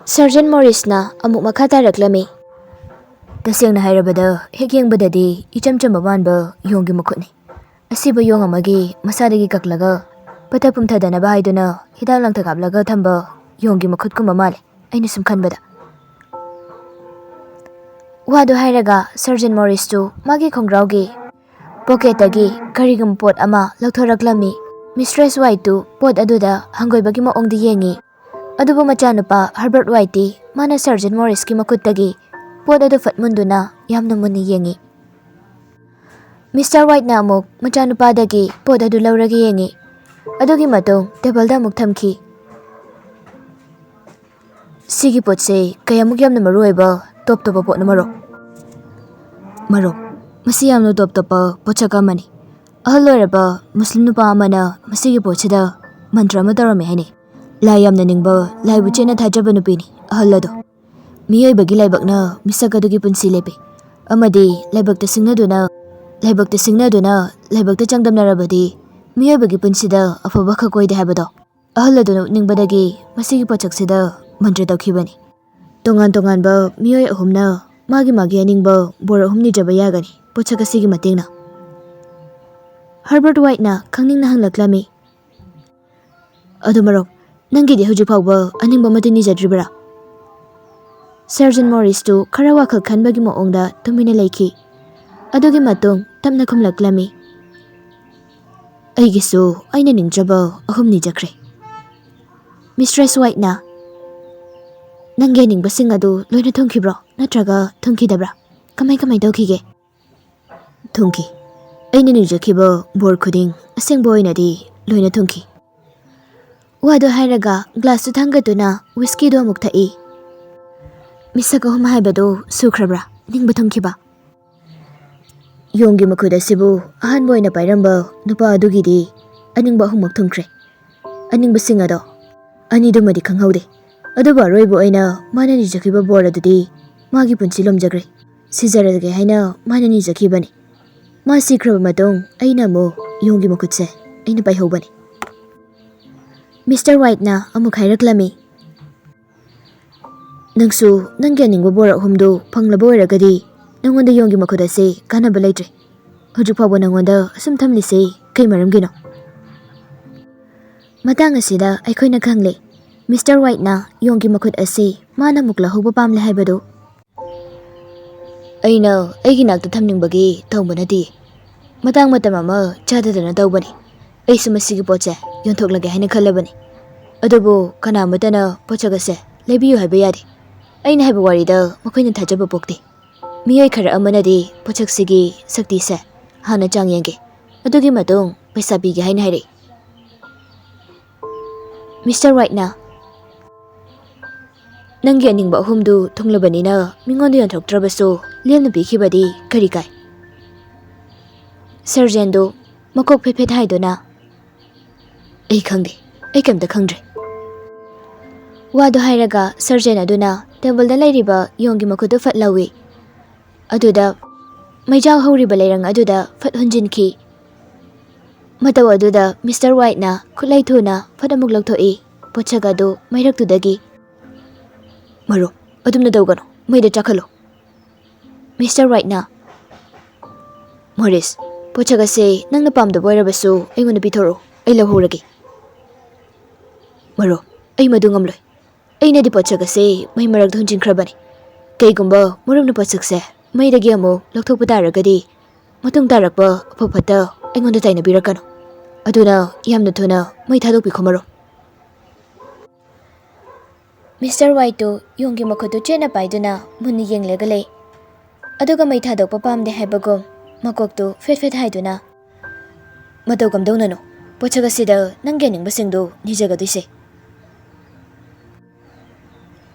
ꯁꯔꯖꯦꯟ ꯃꯣꯔꯤꯁꯅ ꯑꯃꯨꯛ ꯃꯈꯥ ꯇꯥꯔꯛꯂꯝꯃꯤ, "ꯇꯁꯦꯡꯅ ꯍꯥꯏꯔꯕꯗ, ꯍꯦꯛ ꯌꯦꯡꯕꯗꯗꯤ ꯏꯆꯝ ꯆꯝꯕ ꯃꯥꯟꯕ ꯌꯣꯡꯒꯤ ꯃꯈꯨꯠꯅꯤ꯫ ꯑꯁꯤꯕ ꯌꯣꯡ ꯑꯃꯒꯤ ꯃꯁꯥꯗꯒꯤ ꯀꯛꯂꯒ ꯄꯠꯊ ꯄꯨꯝꯊꯗꯅꯕ ꯍꯥꯏꯗꯨꯅ ꯍꯤꯗꯥꯛ ꯂꯥꯡꯊꯛ ꯍꯥꯞꯂꯒ ꯊꯝꯕ ꯌꯣꯡꯒꯤ ꯃꯈꯨꯠꯀꯨꯝꯕ ꯃꯥꯜꯂꯦ, ꯑꯩꯅ ꯁꯨꯝ ꯈꯟꯕꯗ꯫" ꯋꯥꯗꯨ ꯍꯥꯏꯔꯒ ꯁꯔꯖꯦꯟ ꯃꯣꯔꯤꯁꯇꯨ ꯃꯥꯒꯤ ꯈꯣꯡꯒ꯭ꯔꯥꯎꯒꯤ ꯄꯣꯀꯦꯠꯇꯒꯤ ꯀꯔꯤꯒꯨꯝꯕ ꯄꯣꯠ ꯑꯃ ꯂꯧꯊꯣꯔꯛꯂꯝꯃꯤ꯫ ꯃꯤꯁꯇ꯭ꯔꯦꯁ ꯋꯥꯏꯠꯇꯨ ꯄꯣꯠ ꯑꯗꯨꯗ ꯍꯪꯒꯣꯏꯕꯒꯤ ꯃꯑꯣꯡꯗ ꯌꯦꯡꯉꯤ꯫ ꯑꯗꯨꯕꯨ ꯃꯆꯥꯅꯨꯄꯥ ꯍꯔꯕꯔꯠ ꯋꯥꯏꯠꯇꯤ ꯃꯥꯅ ꯁꯔꯖꯦꯟ ꯃꯣꯔꯤꯁꯀꯤ ꯃꯈꯨꯠꯇꯒꯤ ꯄꯣꯠ ꯑꯗꯨ ꯐꯠ ꯃꯨꯟꯗꯨꯅ ꯌꯥꯝꯅ ꯃꯨꯟꯅ ꯌꯦꯡꯉꯤ꯫ ꯃꯤꯁꯇꯔ ꯋꯥꯏꯠꯅ ꯑꯃꯨꯛ ꯃꯆꯥꯅꯨꯄꯥꯗꯒꯤ ꯄꯣꯠ ꯑꯗꯨ ꯂꯧꯔꯒ ꯌꯦꯡꯉꯤ꯫ ꯑꯗꯨꯒꯤ ꯃꯇꯨꯡ ꯇꯦꯕꯜꯗ ꯑꯃꯨꯛ ꯊꯝꯈꯤ꯫ "ꯁꯤꯒꯤ ꯄꯣꯠꯁꯦ ꯀꯌꯥꯃꯨꯛ ꯌꯥꯝꯅ ꯃꯔꯨ ꯑꯣꯏꯕ ꯇꯣꯞ ꯇꯣꯞꯄ ꯄꯣꯠꯅꯣ ꯃꯔꯨꯞ?" "ꯃꯔꯨꯞ, ꯃꯁꯤ ꯌꯥꯝꯅ ꯇꯣꯞ ꯇꯣꯞꯄ ꯄꯣꯠꯁꯛ ꯑꯃꯅꯤ꯫ ꯑꯍꯜ ꯑꯣꯏꯔꯕ ꯃꯨꯁꯂꯤꯝ ꯅꯨꯄꯥ ꯑꯃꯅ ꯃꯁꯤꯒꯤ ꯄꯣꯠꯁꯤꯗ ꯃꯟꯇ꯭ꯔ ꯑꯃ ꯇꯧꯔꯝꯃꯦ ꯍꯥꯏꯅꯩ꯫ ꯂꯥꯏ ꯌꯥꯝꯅ ꯅꯤꯡꯕ, ꯂꯥꯏꯕꯨ ꯆꯦꯠꯅ ꯊꯥꯖꯕ ꯅꯨꯄꯤꯅꯤ ꯑꯍꯜ ꯑꯗꯣ꯫ ꯃꯤꯑꯣꯏꯕꯒꯤ ꯂꯥꯏꯕꯛꯅ ꯃꯤꯁꯛ ꯑꯗꯨꯒꯤ ꯄꯨꯟꯁꯤ ꯂꯦꯞꯄꯤ, ꯑꯃꯗꯤ ꯂꯥꯏꯕꯛꯇ ꯁꯤꯡꯅꯗꯨꯅ, ꯂꯥꯏꯕꯛꯇ ꯁꯤꯡꯅꯗꯨꯅ ꯂꯥꯏꯕꯛꯇ ꯆꯥꯡꯗꯝꯅꯔꯕꯗꯤ ꯃꯤꯑꯣꯏꯕꯒꯤ ꯄꯨꯟꯁꯤꯗ ꯑꯐꯕ ꯈꯛ ꯑꯣꯏꯗꯦ ꯍꯥꯏꯕꯗꯣ꯫ ꯑꯍꯜ ꯑꯗꯨꯅ ꯎꯠꯅꯤꯡꯕꯗꯒꯤ ꯃꯁꯤꯒꯤ ꯄꯣꯠꯁꯛꯁꯤꯗ ꯃꯟꯇ꯭ꯔ ꯇꯧꯈꯤꯕꯅꯤ꯫ ꯇꯣꯉꯥꯟ ꯇꯣꯉꯥꯟꯕ ꯃꯤꯑꯣꯏ ꯑꯍꯨꯝꯅ ꯃꯥꯒꯤ ꯃꯥꯒꯤ ꯑꯅꯤꯡꯕ ꯕꯣꯔ ꯑꯍꯨꯝ ꯅꯤꯖꯕ ꯌꯥꯒꯅꯤ ꯄꯣꯠꯁꯛ ꯑꯁꯤꯒꯤ ꯃꯇꯦꯡꯅ꯫ ꯍꯔꯕꯔꯠ ꯋꯥꯏꯠꯅ ꯈꯪꯅꯤꯡꯅ ꯍꯪꯂꯛꯂꯝꯃꯤ, "ꯑꯗꯨ ꯃꯔꯨꯞ, ꯅꯪꯒꯤꯗꯤ ꯍꯧꯖꯤꯛ ꯐꯥꯎꯕ ꯑꯅꯤꯡꯕ ꯑꯃꯠꯇ ꯅꯤꯖꯗ꯭ꯔꯤꯕꯔꯥ?" ꯁꯔꯖꯟ ꯃꯣꯔꯤꯁꯇꯨ ꯈꯔ ꯋꯥꯈꯜ ꯈꯟꯕꯒꯤ ꯃꯑꯣꯡꯗ ꯇꯨꯃꯤꯟꯅ ꯂꯩꯈꯤ꯫ ꯑꯗꯨꯒꯤ ꯃꯇꯨꯡ ꯇꯞꯅ ꯈꯨꯝꯂꯛꯂꯝꯃꯤ, "ꯑꯩꯒꯤꯁꯨ ꯑꯩꯅ ꯅꯤꯡꯖꯕ ꯑꯍꯨꯝ ꯅꯤꯖꯈ꯭ꯔꯦ꯫ ꯃꯤꯁꯇ꯭ꯔꯦꯁ ꯋꯥꯏꯠꯅ, ꯅꯪꯒꯤ ꯑꯅꯤꯡꯕꯁꯤꯡ ꯑꯗꯨ ꯂꯣꯏꯅ ꯊꯨꯡꯈꯤꯕ꯭ꯔꯣ, ꯅꯠꯇ꯭ꯔꯒ ꯊꯨꯡꯈꯤꯗꯕ꯭ꯔꯥ? ꯀꯃꯥꯏ ꯀꯃꯥꯏ ꯇꯧꯈꯤꯒꯦ?" "ꯊꯨꯡꯈꯤ꯫ ꯑꯩꯅ ꯅꯤꯖꯈꯤꯕ ꯕꯣꯔ ꯈꯨꯗꯤꯡ ꯑꯁꯦꯡꯕ ꯑꯣꯏꯅꯗꯤ ꯂꯣꯏꯅ ꯊꯨꯡꯈꯤ꯫" ꯋꯥꯗꯨ ꯍꯥꯏꯔꯒ ꯒ꯭ꯂꯥꯁꯇꯨ ꯊꯥꯡꯒꯠꯇꯨꯅ ꯋꯤꯁꯀꯤꯗꯨ ꯑꯃꯨꯛ ꯊꯛꯏ꯫ "ꯃꯤꯁꯛ ꯑꯍꯨꯝ ꯍꯥꯏꯕꯗꯨ ꯁꯨꯈ꯭ꯔꯕ꯭ꯔꯥ, ꯅꯤꯡꯕ ꯊꯨꯡꯈꯤꯕ?" "ꯌꯣꯡꯒꯤ ꯃꯈꯨꯠ ꯑꯁꯤꯕꯨ ꯑꯍꯥꯟꯕ ꯑꯣꯏꯅ ꯄꯥꯏꯔꯝꯕ ꯅꯨꯄꯥ ꯑꯗꯨꯒꯤꯗꯤ ꯑꯅꯤꯡꯕ ꯑꯍꯨꯝꯃꯛ ꯊꯨꯡꯈ꯭ꯔꯦ꯫ ꯑꯅꯤꯡꯕꯁꯤꯡ ꯑꯗꯣ ꯑꯅꯤꯗꯨꯃꯗꯤ ꯈꯪꯍꯧꯗꯦ꯫ ꯑꯗꯨꯕꯨ ꯑꯔꯣꯏꯕ ꯑꯣꯏꯅ ꯃꯥꯅ ꯅꯤꯖꯈꯤꯕ ꯕꯣꯔ ꯑꯗꯨꯗꯤ ꯃꯥꯒꯤ ꯄꯨꯟꯁꯤ ꯂꯣꯝꯖꯈ꯭ꯔꯦ꯫ ꯁꯤꯖꯔꯒꯦ ꯍꯥꯏꯅ ꯃꯥꯅ ꯅꯤꯖꯈꯤꯕꯅꯤ꯫ ꯃꯥ ꯁꯤꯈ꯭ꯔꯕ ꯃꯇꯨꯡ ꯑꯩꯅ ꯑꯃꯨꯛ ꯌꯣꯡꯒꯤ ꯃꯈꯨꯠꯁꯦ ꯑꯩꯅ ꯄꯥꯏꯍꯧꯕꯅꯤ꯫" ꯃꯤꯁꯇꯔ ꯋꯥꯏꯠꯅ ꯑꯃꯨꯛ ꯍꯥꯏꯔꯛꯂꯝꯃꯤ, "ꯅꯪꯁꯨ ꯅꯪꯒꯤ ꯑꯅꯤꯡꯕ ꯕꯣꯔ ꯑꯍꯨꯝꯗꯨ ꯐꯪꯂꯕ ꯑꯣꯏꯔꯒꯗꯤ ꯅꯪꯉꯣꯟꯗ ꯌꯣꯡꯒꯤ ꯃꯈꯨꯠ ꯑꯁꯤ ꯀꯥꯟꯅꯕ ꯂꯩꯇ꯭ꯔꯦ꯫ ꯍꯧꯖꯤꯛ ꯐꯥꯎꯕ ꯅꯪꯉꯣꯟꯗ ꯑꯁꯨꯝ ꯊꯝꯂꯤꯁꯤ ꯀꯩ ꯃꯔꯝꯒꯤꯅꯣ?" ꯃꯇꯥꯡ ꯑꯁꯤꯗ ꯑꯩꯈꯣꯏꯅ ꯈꯪꯂꯦ, ꯃꯤꯁꯇꯔ ꯋꯥꯏꯠꯅ ꯌꯣꯡꯒꯤ ꯃꯈꯨꯠ ꯑꯁꯤ ꯃꯥꯅ ꯑꯃꯨꯛ ꯂꯧꯍꯧꯕ ꯄꯥꯝꯂꯦ ꯍꯥꯏꯕꯗꯨ꯫ "ꯑꯩꯅ ꯑꯩꯒꯤ ꯅꯥꯛꯇ ꯊꯝꯅꯤꯡꯕꯒꯤ ꯇꯧꯕ ꯅꯠꯇꯦ꯫ ꯃꯇꯥꯡ ꯃꯇꯝ ꯑꯃ ꯆꯥꯗꯗꯅ ꯇꯧꯕꯅꯤ꯫ ꯑꯩꯁꯨ ꯃꯁꯤꯒꯤ ꯄꯣꯠꯁꯦ ꯌꯣꯟꯊꯣꯛꯂꯒꯦ ꯍꯥꯏꯅ ꯈꯜꯂꯕꯅꯤ꯫ ꯑꯗꯨꯕꯨ ꯀꯅꯥ ꯑꯃꯠꯇꯅ ꯄꯣꯠꯁꯛ ꯑꯁꯦ ꯂꯩꯕꯤꯌꯨ ꯍꯥꯏꯕ ꯌꯥꯗꯦ꯫ ꯑꯩꯅ ꯍꯥꯏꯕ ꯋꯥꯔꯤꯗ ꯃꯈꯣꯏꯅ ꯊꯥꯖꯕ ꯄꯣꯛꯇꯦ꯫ ꯃꯤꯑꯣꯏ ꯈꯔ ꯑꯃꯅꯗꯤ ꯄꯣꯠꯁꯛꯁꯤꯒꯤ ꯁꯛꯇꯤꯁꯦ ꯍꯥꯟꯅ ꯆꯥꯡ ꯌꯦꯡꯒꯦ, ꯑꯗꯨꯒꯤ ꯃꯇꯨꯡ ꯄꯩꯁꯥ ꯄꯤꯒꯦ ꯍꯥꯏꯅ ꯍꯥꯏꯔꯛꯏ꯫" ꯃꯤꯁꯇꯔ ꯋꯥꯏꯠꯅ, "ꯅꯪꯒꯤ ꯑꯅꯤꯡꯕ ꯑꯍꯨꯝꯗꯨ ꯊꯨꯡꯂꯕꯅꯤꯅ ꯃꯤꯉꯣꯟꯗ ꯌꯣꯟꯊꯣꯛꯇ꯭ꯔꯕꯁꯨ ꯂꯦꯝꯅ ꯄꯤꯈꯤꯕꯗꯤ ꯀꯔꯤ ꯀꯥꯏ?" ꯁꯔꯖꯦꯟꯗꯨ, ꯃꯀꯣꯛ ꯐꯦꯠ ꯐꯦꯠ ꯍꯥꯏꯗꯨꯅ, "ꯑꯩ ꯈꯪꯗꯦ, ꯑꯩ ꯀꯩꯝꯇ ꯈꯪꯗ꯭ꯔꯦ꯫" ꯋꯥꯗꯨ ꯍꯥꯏꯔꯒ ꯁꯔꯖꯦꯟ ꯑꯗꯨꯅ ꯇꯦꯕꯜꯗ ꯂꯩꯔꯤꯕ ꯌꯣꯡꯒꯤ ꯃꯈꯨꯠꯇꯨ ꯐꯠ ꯂꯧꯏ꯫ ꯑꯗꯨꯗ ꯃꯩꯖꯥꯎ ꯍꯧꯔꯤꯕ ꯂꯩꯔꯪ ꯑꯗꯨꯗ ꯐꯠ ꯍꯨꯟꯖꯤꯟꯈꯤ꯫ ꯃꯇꯧ ꯑꯗꯨꯗ ꯃꯤꯁꯇꯔ ꯋꯥꯏꯠꯅ ꯈꯨꯠꯂꯥꯏ ꯊꯨꯅ ꯐꯠ ꯑꯃꯨꯛ ꯂꯧꯊꯣꯛꯏ꯫ ꯄꯣꯠꯁꯛ ꯑꯗꯨ ꯃꯩꯔꯛꯇꯨꯗꯒꯤ, "ꯃꯔꯨꯞ, ꯑꯗꯨꯝꯅ ꯇꯧꯒꯅꯨ, ꯃꯩꯗ ꯆꯥꯛꯍꯜꯂꯨ꯫" ꯃꯤꯁꯇꯔ ꯋꯥꯏꯠꯅ, "ꯃꯣꯔꯤꯁ, ꯄꯣꯠꯁꯛ ꯑꯁꯤ ꯅꯪꯅ ꯄꯥꯝꯗꯕ ꯑꯣꯏꯔꯕꯁꯨ ꯑꯩꯉꯣꯟꯗ ꯄꯤꯊꯣꯔꯛꯎ, ꯑꯩ ꯂꯧꯍꯧꯔꯒꯦ꯫" "ꯃꯔꯨꯞ, ꯑꯩ ꯃꯗꯨ ꯉꯝꯂꯣꯏ꯫ ꯑꯩꯅꯗꯤ ꯄꯣꯠꯁꯛ ꯑꯁꯤ ꯃꯩ ꯃꯔꯛꯇ ꯍꯨꯟꯖꯤꯟꯈ꯭ꯔꯕꯅꯤ꯫ ꯀꯩꯒꯨꯝꯕ ꯃꯔꯨꯞꯅ ꯄꯣꯠꯁꯛꯁꯦ ꯃꯩꯗꯒꯤ ꯑꯃꯨꯛ ꯂꯧꯊꯣꯛꯄ ꯇꯥꯔꯒꯗꯤ, ꯃꯇꯨꯡ ꯇꯥꯔꯛꯄ ꯑꯐ ꯐꯠꯇ ꯑꯩꯉꯣꯟꯗ ꯇꯥꯏꯅꯕꯤꯔꯛꯀꯅꯨ꯫ ꯑꯗꯨꯅ ꯌꯥꯝꯅ ꯊꯨꯅ ꯃꯩ ꯊꯥꯗꯣꯛꯄꯤꯈꯣ, ꯃꯔꯨꯞ꯫" ꯃꯤꯁꯇꯔ ꯋꯥꯏꯠꯇꯨ ꯌꯣꯡꯒꯤ ꯃꯈꯨꯠꯇꯨ ꯆꯦꯠꯅ ꯄꯥꯏꯗꯨꯅ ꯃꯨꯟꯅ ꯌꯦꯡꯂꯒ ꯂꯩ꯫ ꯑꯗꯨꯒ ꯃꯩ ꯊꯥꯗꯣꯛꯄ ꯄꯥꯝꯗꯦ ꯍꯥꯏꯕꯒꯨꯝ ꯃꯀꯣꯛꯇꯨ ꯐꯦꯠ ꯐꯦꯠ ꯍꯥꯏꯗꯨꯅ, "ꯃꯇꯧ ꯀꯝꯗꯧꯅꯅꯣ ꯄꯣꯠꯁꯛ ꯑꯁꯤꯗ ꯅꯪꯒꯤ ꯑꯅꯤꯡꯕꯁꯤꯡꯗꯨ ꯅꯤꯖꯒꯗꯣꯏꯁꯦ?"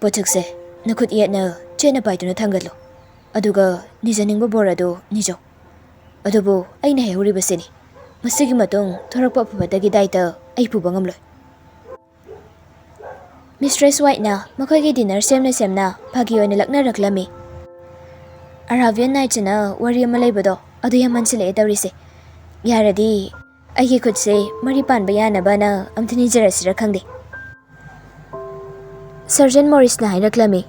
"ꯄꯣꯠꯁꯛꯁꯦ ꯅꯈꯨꯠ ꯌꯦꯠꯅ ꯆꯦꯠꯅ ꯄꯥꯏꯗꯨꯅ ꯊꯝꯒꯠꯂꯨ, ꯑꯗꯨꯒ ꯅꯤꯖꯅꯤꯡꯕ ꯕꯣꯔ ꯑꯗꯨ ꯅꯤꯖꯧ꯫ ꯑꯗꯨꯕꯨ ꯑꯩꯅ ꯍꯥꯏꯍꯧꯔꯤꯕꯁꯤꯅꯤ, ꯃꯁꯤꯒꯤ ꯃꯇꯨꯡ ꯊꯣꯔꯛꯄ ꯑꯐꯕꯇꯒꯤ ꯗꯥꯏꯇ ꯑꯩ ꯄꯨꯕ ꯉꯝꯂꯣꯏ꯫" ꯃꯤꯁꯇ꯭ꯔꯦꯁ ꯋꯥꯏꯠꯅ ꯃꯈꯣꯏꯒꯤ ꯗꯤꯅꯔ ꯁꯦꯝꯅ ꯁꯦꯝꯅ ꯐꯥꯒꯤ ꯑꯣꯏꯅ ꯂꯛꯅꯔꯛꯂꯝꯃꯤ꯫ "ꯑꯔꯥꯕꯤꯌꯟ ꯅꯥꯏꯠꯁ ꯑꯅ ꯋꯥꯔꯤ ꯑꯃ ꯂꯩꯕꯗꯣ, ꯑꯗꯨ ꯌꯥꯝ ꯃꯟꯁꯤꯜꯂꯛꯑꯦ ꯇꯧꯔꯤꯁꯦ꯫ ꯌꯥꯔꯗꯤ ꯑꯩꯒꯤ ꯈꯨꯠꯁꯦ ꯃꯔꯤ ꯄꯥꯟꯕ ꯌꯥꯅꯕꯅ ꯑꯝꯇ ꯅꯤꯖꯔꯁꯤꯔ ꯈꯪꯗꯦ꯫" ꯁꯔꯖꯦꯟ ꯃꯣꯔꯤꯁꯅ ꯍꯥꯏꯔꯛꯂꯝꯃꯤ,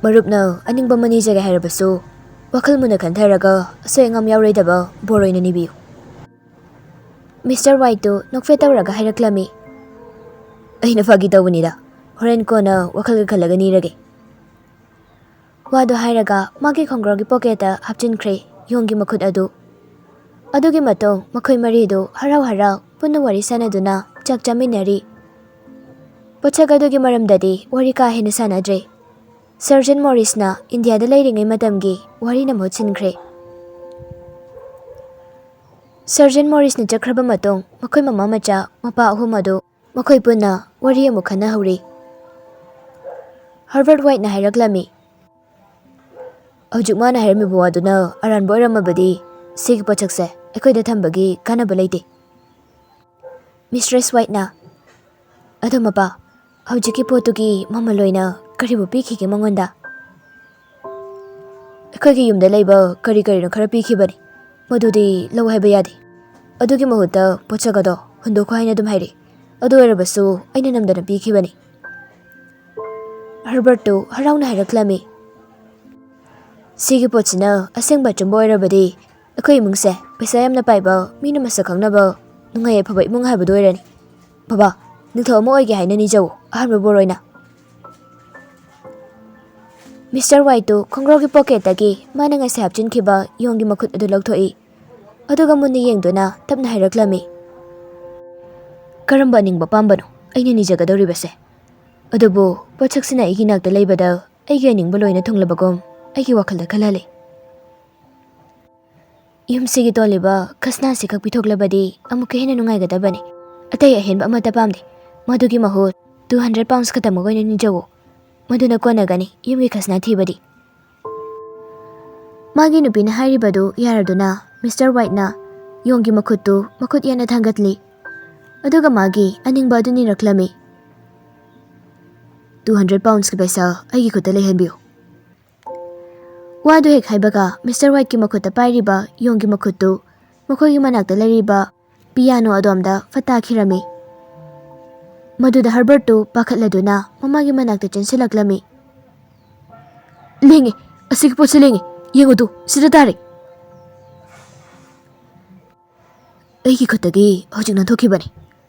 "ꯃꯔꯨꯞꯅ ꯑꯅꯤꯡꯕ ꯑꯃ ꯅꯤꯖꯒꯦ ꯍꯥꯏꯔꯕꯁꯨ, ꯋꯥꯈꯜ ꯃꯨꯟꯅ ꯈꯟꯊꯔꯒ ꯑꯁꯣꯏ ꯑꯉꯥꯝ ꯌꯥꯎꯔꯣꯏꯗꯕ ꯕꯣꯔ ꯑꯣꯏꯅ ꯅꯤꯕꯤꯌꯨ꯫" ꯃꯤꯁꯇꯔ ꯋꯥꯏꯠꯇꯨ ꯅꯣꯛꯐꯦꯠ ꯇꯧꯔꯒ ꯍꯥꯏꯔꯛꯂꯝꯃꯤ, "ꯑꯩꯅ ꯐꯥꯒꯤ ꯇꯧꯕꯅꯤꯗ, ꯍꯣꯔꯦꯟ ꯀꯣꯟꯅ ꯋꯥꯈꯜꯒ ꯈꯜꯂꯒ ꯅꯤꯔꯒꯦ꯫" ꯋꯥꯗꯨ ꯍꯥꯏꯔꯒ ꯃꯥꯒꯤ ꯈꯣꯡꯒ꯭ꯔꯥꯎꯒꯤ ꯄꯣꯀꯦꯠꯇ ꯍꯥꯞꯆꯤꯟꯈ꯭ꯔꯦ ꯌꯣꯡꯒꯤ ꯃꯈꯨꯠ ꯑꯗꯨ꯫ ꯑꯗꯨꯒꯤ ꯃꯇꯨꯡ ꯃꯈꯣꯏ ꯃꯔꯤꯗꯨ ꯍꯔꯥꯎ ꯍꯔꯥꯎ ꯄꯨꯟꯅ ꯋꯥꯔꯤ ꯁꯥꯟꯅꯗꯨꯅ ꯆꯥꯛ ꯆꯥꯃꯤꯟꯅꯔꯤ꯫ ꯄꯣꯠꯁꯛ ꯑꯗꯨꯒꯤ ꯃꯔꯝꯗꯗꯤ ꯋꯥꯔꯤ ꯀꯥ ꯍꯦꯟꯅ ꯁꯥꯟꯅꯗ꯭ꯔꯦ꯫ ꯁꯔꯖꯦꯟ ꯃꯣꯔꯤꯁꯅ ꯏꯟꯗꯤꯌꯥꯗ ꯂꯩꯔꯤꯉꯩ ꯃꯇꯝꯒꯤ ꯋꯥꯔꯤꯅ ꯃꯍꯨꯠ ꯁꯤꯟꯈ꯭ꯔꯦ꯫ ꯁꯔꯖꯦꯟ ꯃꯣꯔꯤꯁꯅ ꯆꯠꯈ꯭ꯔꯕ ꯃꯇꯨꯡ ꯃꯈꯣꯏ ꯃꯃꯥ ꯃꯆꯥ ꯃꯄꯥ ꯑꯍꯨꯝ ꯑꯗꯨ ꯃꯈꯣꯏ ꯄꯨꯟꯅ ꯋꯥꯔꯤ ꯑꯃꯨꯛ ꯈꯟꯅꯍꯧꯔꯤ꯫ ꯍꯔꯕꯔꯠ ꯋꯥꯏꯠꯅ ꯍꯥꯏꯔꯛꯂꯝꯃꯤ, "ꯍꯧꯖꯤꯛ ꯃꯥꯅ ꯍꯥꯏꯔꯝꯃꯤꯕ ꯋꯥꯗꯨꯅ ꯑꯔꯥꯟꯕ ꯑꯣꯏꯔꯝꯃꯕꯗꯤ, ꯁꯤꯒꯤ ꯄꯣꯠꯁꯛꯁꯦ ꯑꯩꯈꯣꯏꯗ ꯊꯝꯕꯒꯤ ꯀꯥꯟꯅꯕ ꯂꯩꯇꯦ꯫ ꯃꯤꯁꯇ꯭ꯔꯦꯁ ꯋꯥꯏꯠꯅ, "ꯑꯗꯣ ꯃꯄꯥ, ꯍꯧꯖꯤꯛꯀꯤ ꯄꯣꯠꯇꯨꯒꯤ ꯃꯃꯜ ꯑꯣꯏꯅ ꯀꯔꯤꯕꯨ ꯄꯤꯈꯤꯒꯦ ꯃꯉꯣꯟꯗ?" "ꯑꯩꯈꯣꯏꯒꯤ ꯌꯨꯝꯗ ꯂꯩꯕ ꯀꯔꯤ ꯀꯔꯤꯅꯣ ꯈꯔ ꯄꯤꯈꯤꯕꯅꯤ, ꯃꯗꯨꯗꯤ ꯂꯧ ꯍꯥꯏꯕ ꯌꯥꯗꯦ꯫ ꯑꯗꯨꯒꯤ ꯃꯍꯨꯠꯇ ꯄꯣꯠꯁꯛ ꯑꯗꯣ ꯍꯨꯟꯗꯣꯛꯈꯣ ꯍꯥꯏꯅ ꯑꯗꯨꯝ ꯍꯥꯏꯔꯛꯏ꯫ ꯑꯗꯨ ꯑꯣꯏꯔꯕꯁꯨ ꯑꯩꯅ ꯅꯝꯗꯅ ꯄꯤꯈꯤꯕꯅꯤ꯫" ꯍꯔꯕꯔꯠꯇꯨ ꯍꯔꯥꯎꯅ ꯍꯥꯏꯔꯛꯂꯝꯃꯤ, "ꯁꯤꯒꯤ ꯄꯣꯠꯁꯤꯅ ꯑꯁꯦꯡꯕ ꯑꯆꯨꯝꯕ ꯑꯣꯏꯔꯕꯗꯤ ꯑꯩꯈꯣꯏ ꯏꯃꯨꯡꯁꯦ ꯄꯩꯁꯥ ꯌꯥꯝꯅ ꯄꯥꯏꯕ, ꯃꯤꯅ ꯃꯁꯛ ꯈꯪꯅꯕ, ꯅꯨꯡꯉꯥꯏ ꯌꯥꯏꯐꯕ ꯏꯃꯨꯡ ꯍꯥꯏꯕꯗꯨ ꯑꯣꯏꯔꯅꯤ꯫ ꯕꯕꯥ, ꯅꯤꯡꯊꯧ ꯑꯃ ꯑꯣꯏꯒꯦ ꯍꯥꯏꯅ ꯅꯤꯖꯧ, ꯑꯍꯥꯟꯕ ꯕꯣꯔ ꯑꯣꯏꯅ꯫" ꯃꯤꯁꯇꯔ ꯋꯥꯏꯠꯇꯨ ꯈꯣꯡꯒ꯭ꯔꯥꯎꯒꯤ ꯄꯣꯀꯦꯠꯇꯒꯤ ꯃꯥꯅ ꯉꯁꯥꯏ ꯍꯥꯞꯆꯤꯟꯈꯤꯕ ꯌꯣꯡꯒꯤ ꯃꯈꯨꯠ ꯑꯗꯨ ꯂꯧꯊꯣꯛꯏ꯫ ꯑꯗꯨꯒ ꯃꯨꯟꯅ ꯌꯦꯡꯗꯨꯅ ꯇꯞꯅ ꯍꯥꯏꯔꯛꯂꯝꯃꯤ, "ꯀꯔꯝꯕ ꯑꯅꯤꯡꯕ ꯄꯥꯝꯕꯅꯣ ꯑꯩꯅ ꯅꯤꯖꯒꯗꯧꯔꯤꯕꯁꯦ? ꯑꯗꯨꯕꯨ ꯄꯣꯠꯁꯛꯁꯤꯅ ꯑꯩꯒꯤ ꯏꯅꯥꯛꯇ ꯂꯩꯕꯗ ꯑꯩꯒꯤ ꯑꯅꯤꯡꯕ ꯂꯣꯏꯅ ꯊꯨꯡꯂꯕꯒꯨꯝ ꯑꯩꯒꯤ ꯋꯥꯈꯜꯗ ꯈꯜꯍꯜꯂꯤ꯫ ꯌꯨꯝꯁꯤꯒꯤ ꯇꯣꯜꯂꯤꯕ ꯈꯁꯅꯥꯁꯤ ꯈꯛ ꯄꯤꯊꯣꯛꯂꯕꯗꯤ ꯑꯃꯨꯛꯀ ꯍꯦꯟꯅ ꯅꯨꯡꯉꯥꯏꯒꯗꯕꯅꯤ꯫ ꯑꯇꯩ ꯑꯍꯦꯟꯕ ꯑꯃꯠꯇ ꯄꯥꯝꯗꯦ꯫ ꯃꯗꯨꯒꯤ ꯃꯍꯨꯠ two hundred pounds ꯈꯛꯇꯃꯛ ꯑꯣꯏꯅ ꯅꯤꯖꯧꯋꯣ꯫ ꯃꯗꯨꯅ ꯀꯣꯟꯅꯒꯅꯤ ꯌꯨꯝꯒꯤ ꯈꯁꯅꯥ ꯊꯤꯕꯗꯤ꯫" ꯃꯥꯒꯤ ꯅꯨꯄꯤꯅ ꯍꯥꯏꯔꯤꯕꯗꯨ ꯌꯥꯔꯗꯨꯅ ꯃꯤꯁꯇꯔ ꯋꯥꯏꯠꯅ ꯌꯣꯡꯒꯤ ꯃꯈꯨꯠꯇꯨ ꯃꯈꯨꯠ ꯌꯥꯅ ꯊꯥꯡꯒꯠꯂꯤ꯫ ꯑꯗꯨꯒ ꯃꯥꯒꯤ ꯑꯅꯤꯡꯕ ꯑꯗꯨ ꯅꯤꯔꯛꯂꯝꯃꯤ꯫ "Two hundred pounds ꯀꯤ ꯄꯩꯁꯥ ꯑꯩꯒꯤ ꯈꯨꯠꯇ ꯂꯩꯍꯟꯕꯤꯌꯨ꯫" ꯋꯥꯗꯨ ꯍꯦꯛ ꯍꯥꯏꯕꯒ ꯃꯤꯁꯇꯔ ꯋꯥꯏꯠꯀꯤ ꯃꯈꯨꯠꯇ ꯄꯥꯏꯔꯤꯕ ꯌꯣꯡꯒꯤ ꯃꯈꯨꯠꯇꯨ ꯃꯈꯣꯏꯒꯤ ꯃꯅꯥꯛꯇ ꯂꯩꯔꯤꯕ ꯄꯤꯌꯥꯅꯣ ꯑꯗꯣꯝꯗ ꯐꯠ ꯇꯥꯈꯤꯔꯝꯃꯤ꯫ ꯃꯗꯨꯗ ꯍꯔꯕꯔꯠꯇꯨ ꯄꯥꯈꯠꯂꯗꯨꯅ ꯃꯃꯥꯒꯤ ꯃꯅꯥꯛꯇ ꯆꯦꯟꯁꯤꯜꯂꯛꯂꯝꯃꯤ꯫ "ꯂꯦꯡꯉꯦ, ꯑꯁꯤꯒꯤ ꯄꯣꯠꯁꯤ ꯂꯦꯡꯉꯦ, ꯌꯦꯡꯉꯨ ꯇꯨ, ꯁꯤꯗ ꯇꯥꯔꯦ꯫" "ꯑꯩꯒꯤ ꯈꯨꯠꯇꯒꯤ ꯍꯧꯖꯤꯛ ꯅꯥꯟꯊꯣꯛꯈꯤꯕꯅꯤ꯫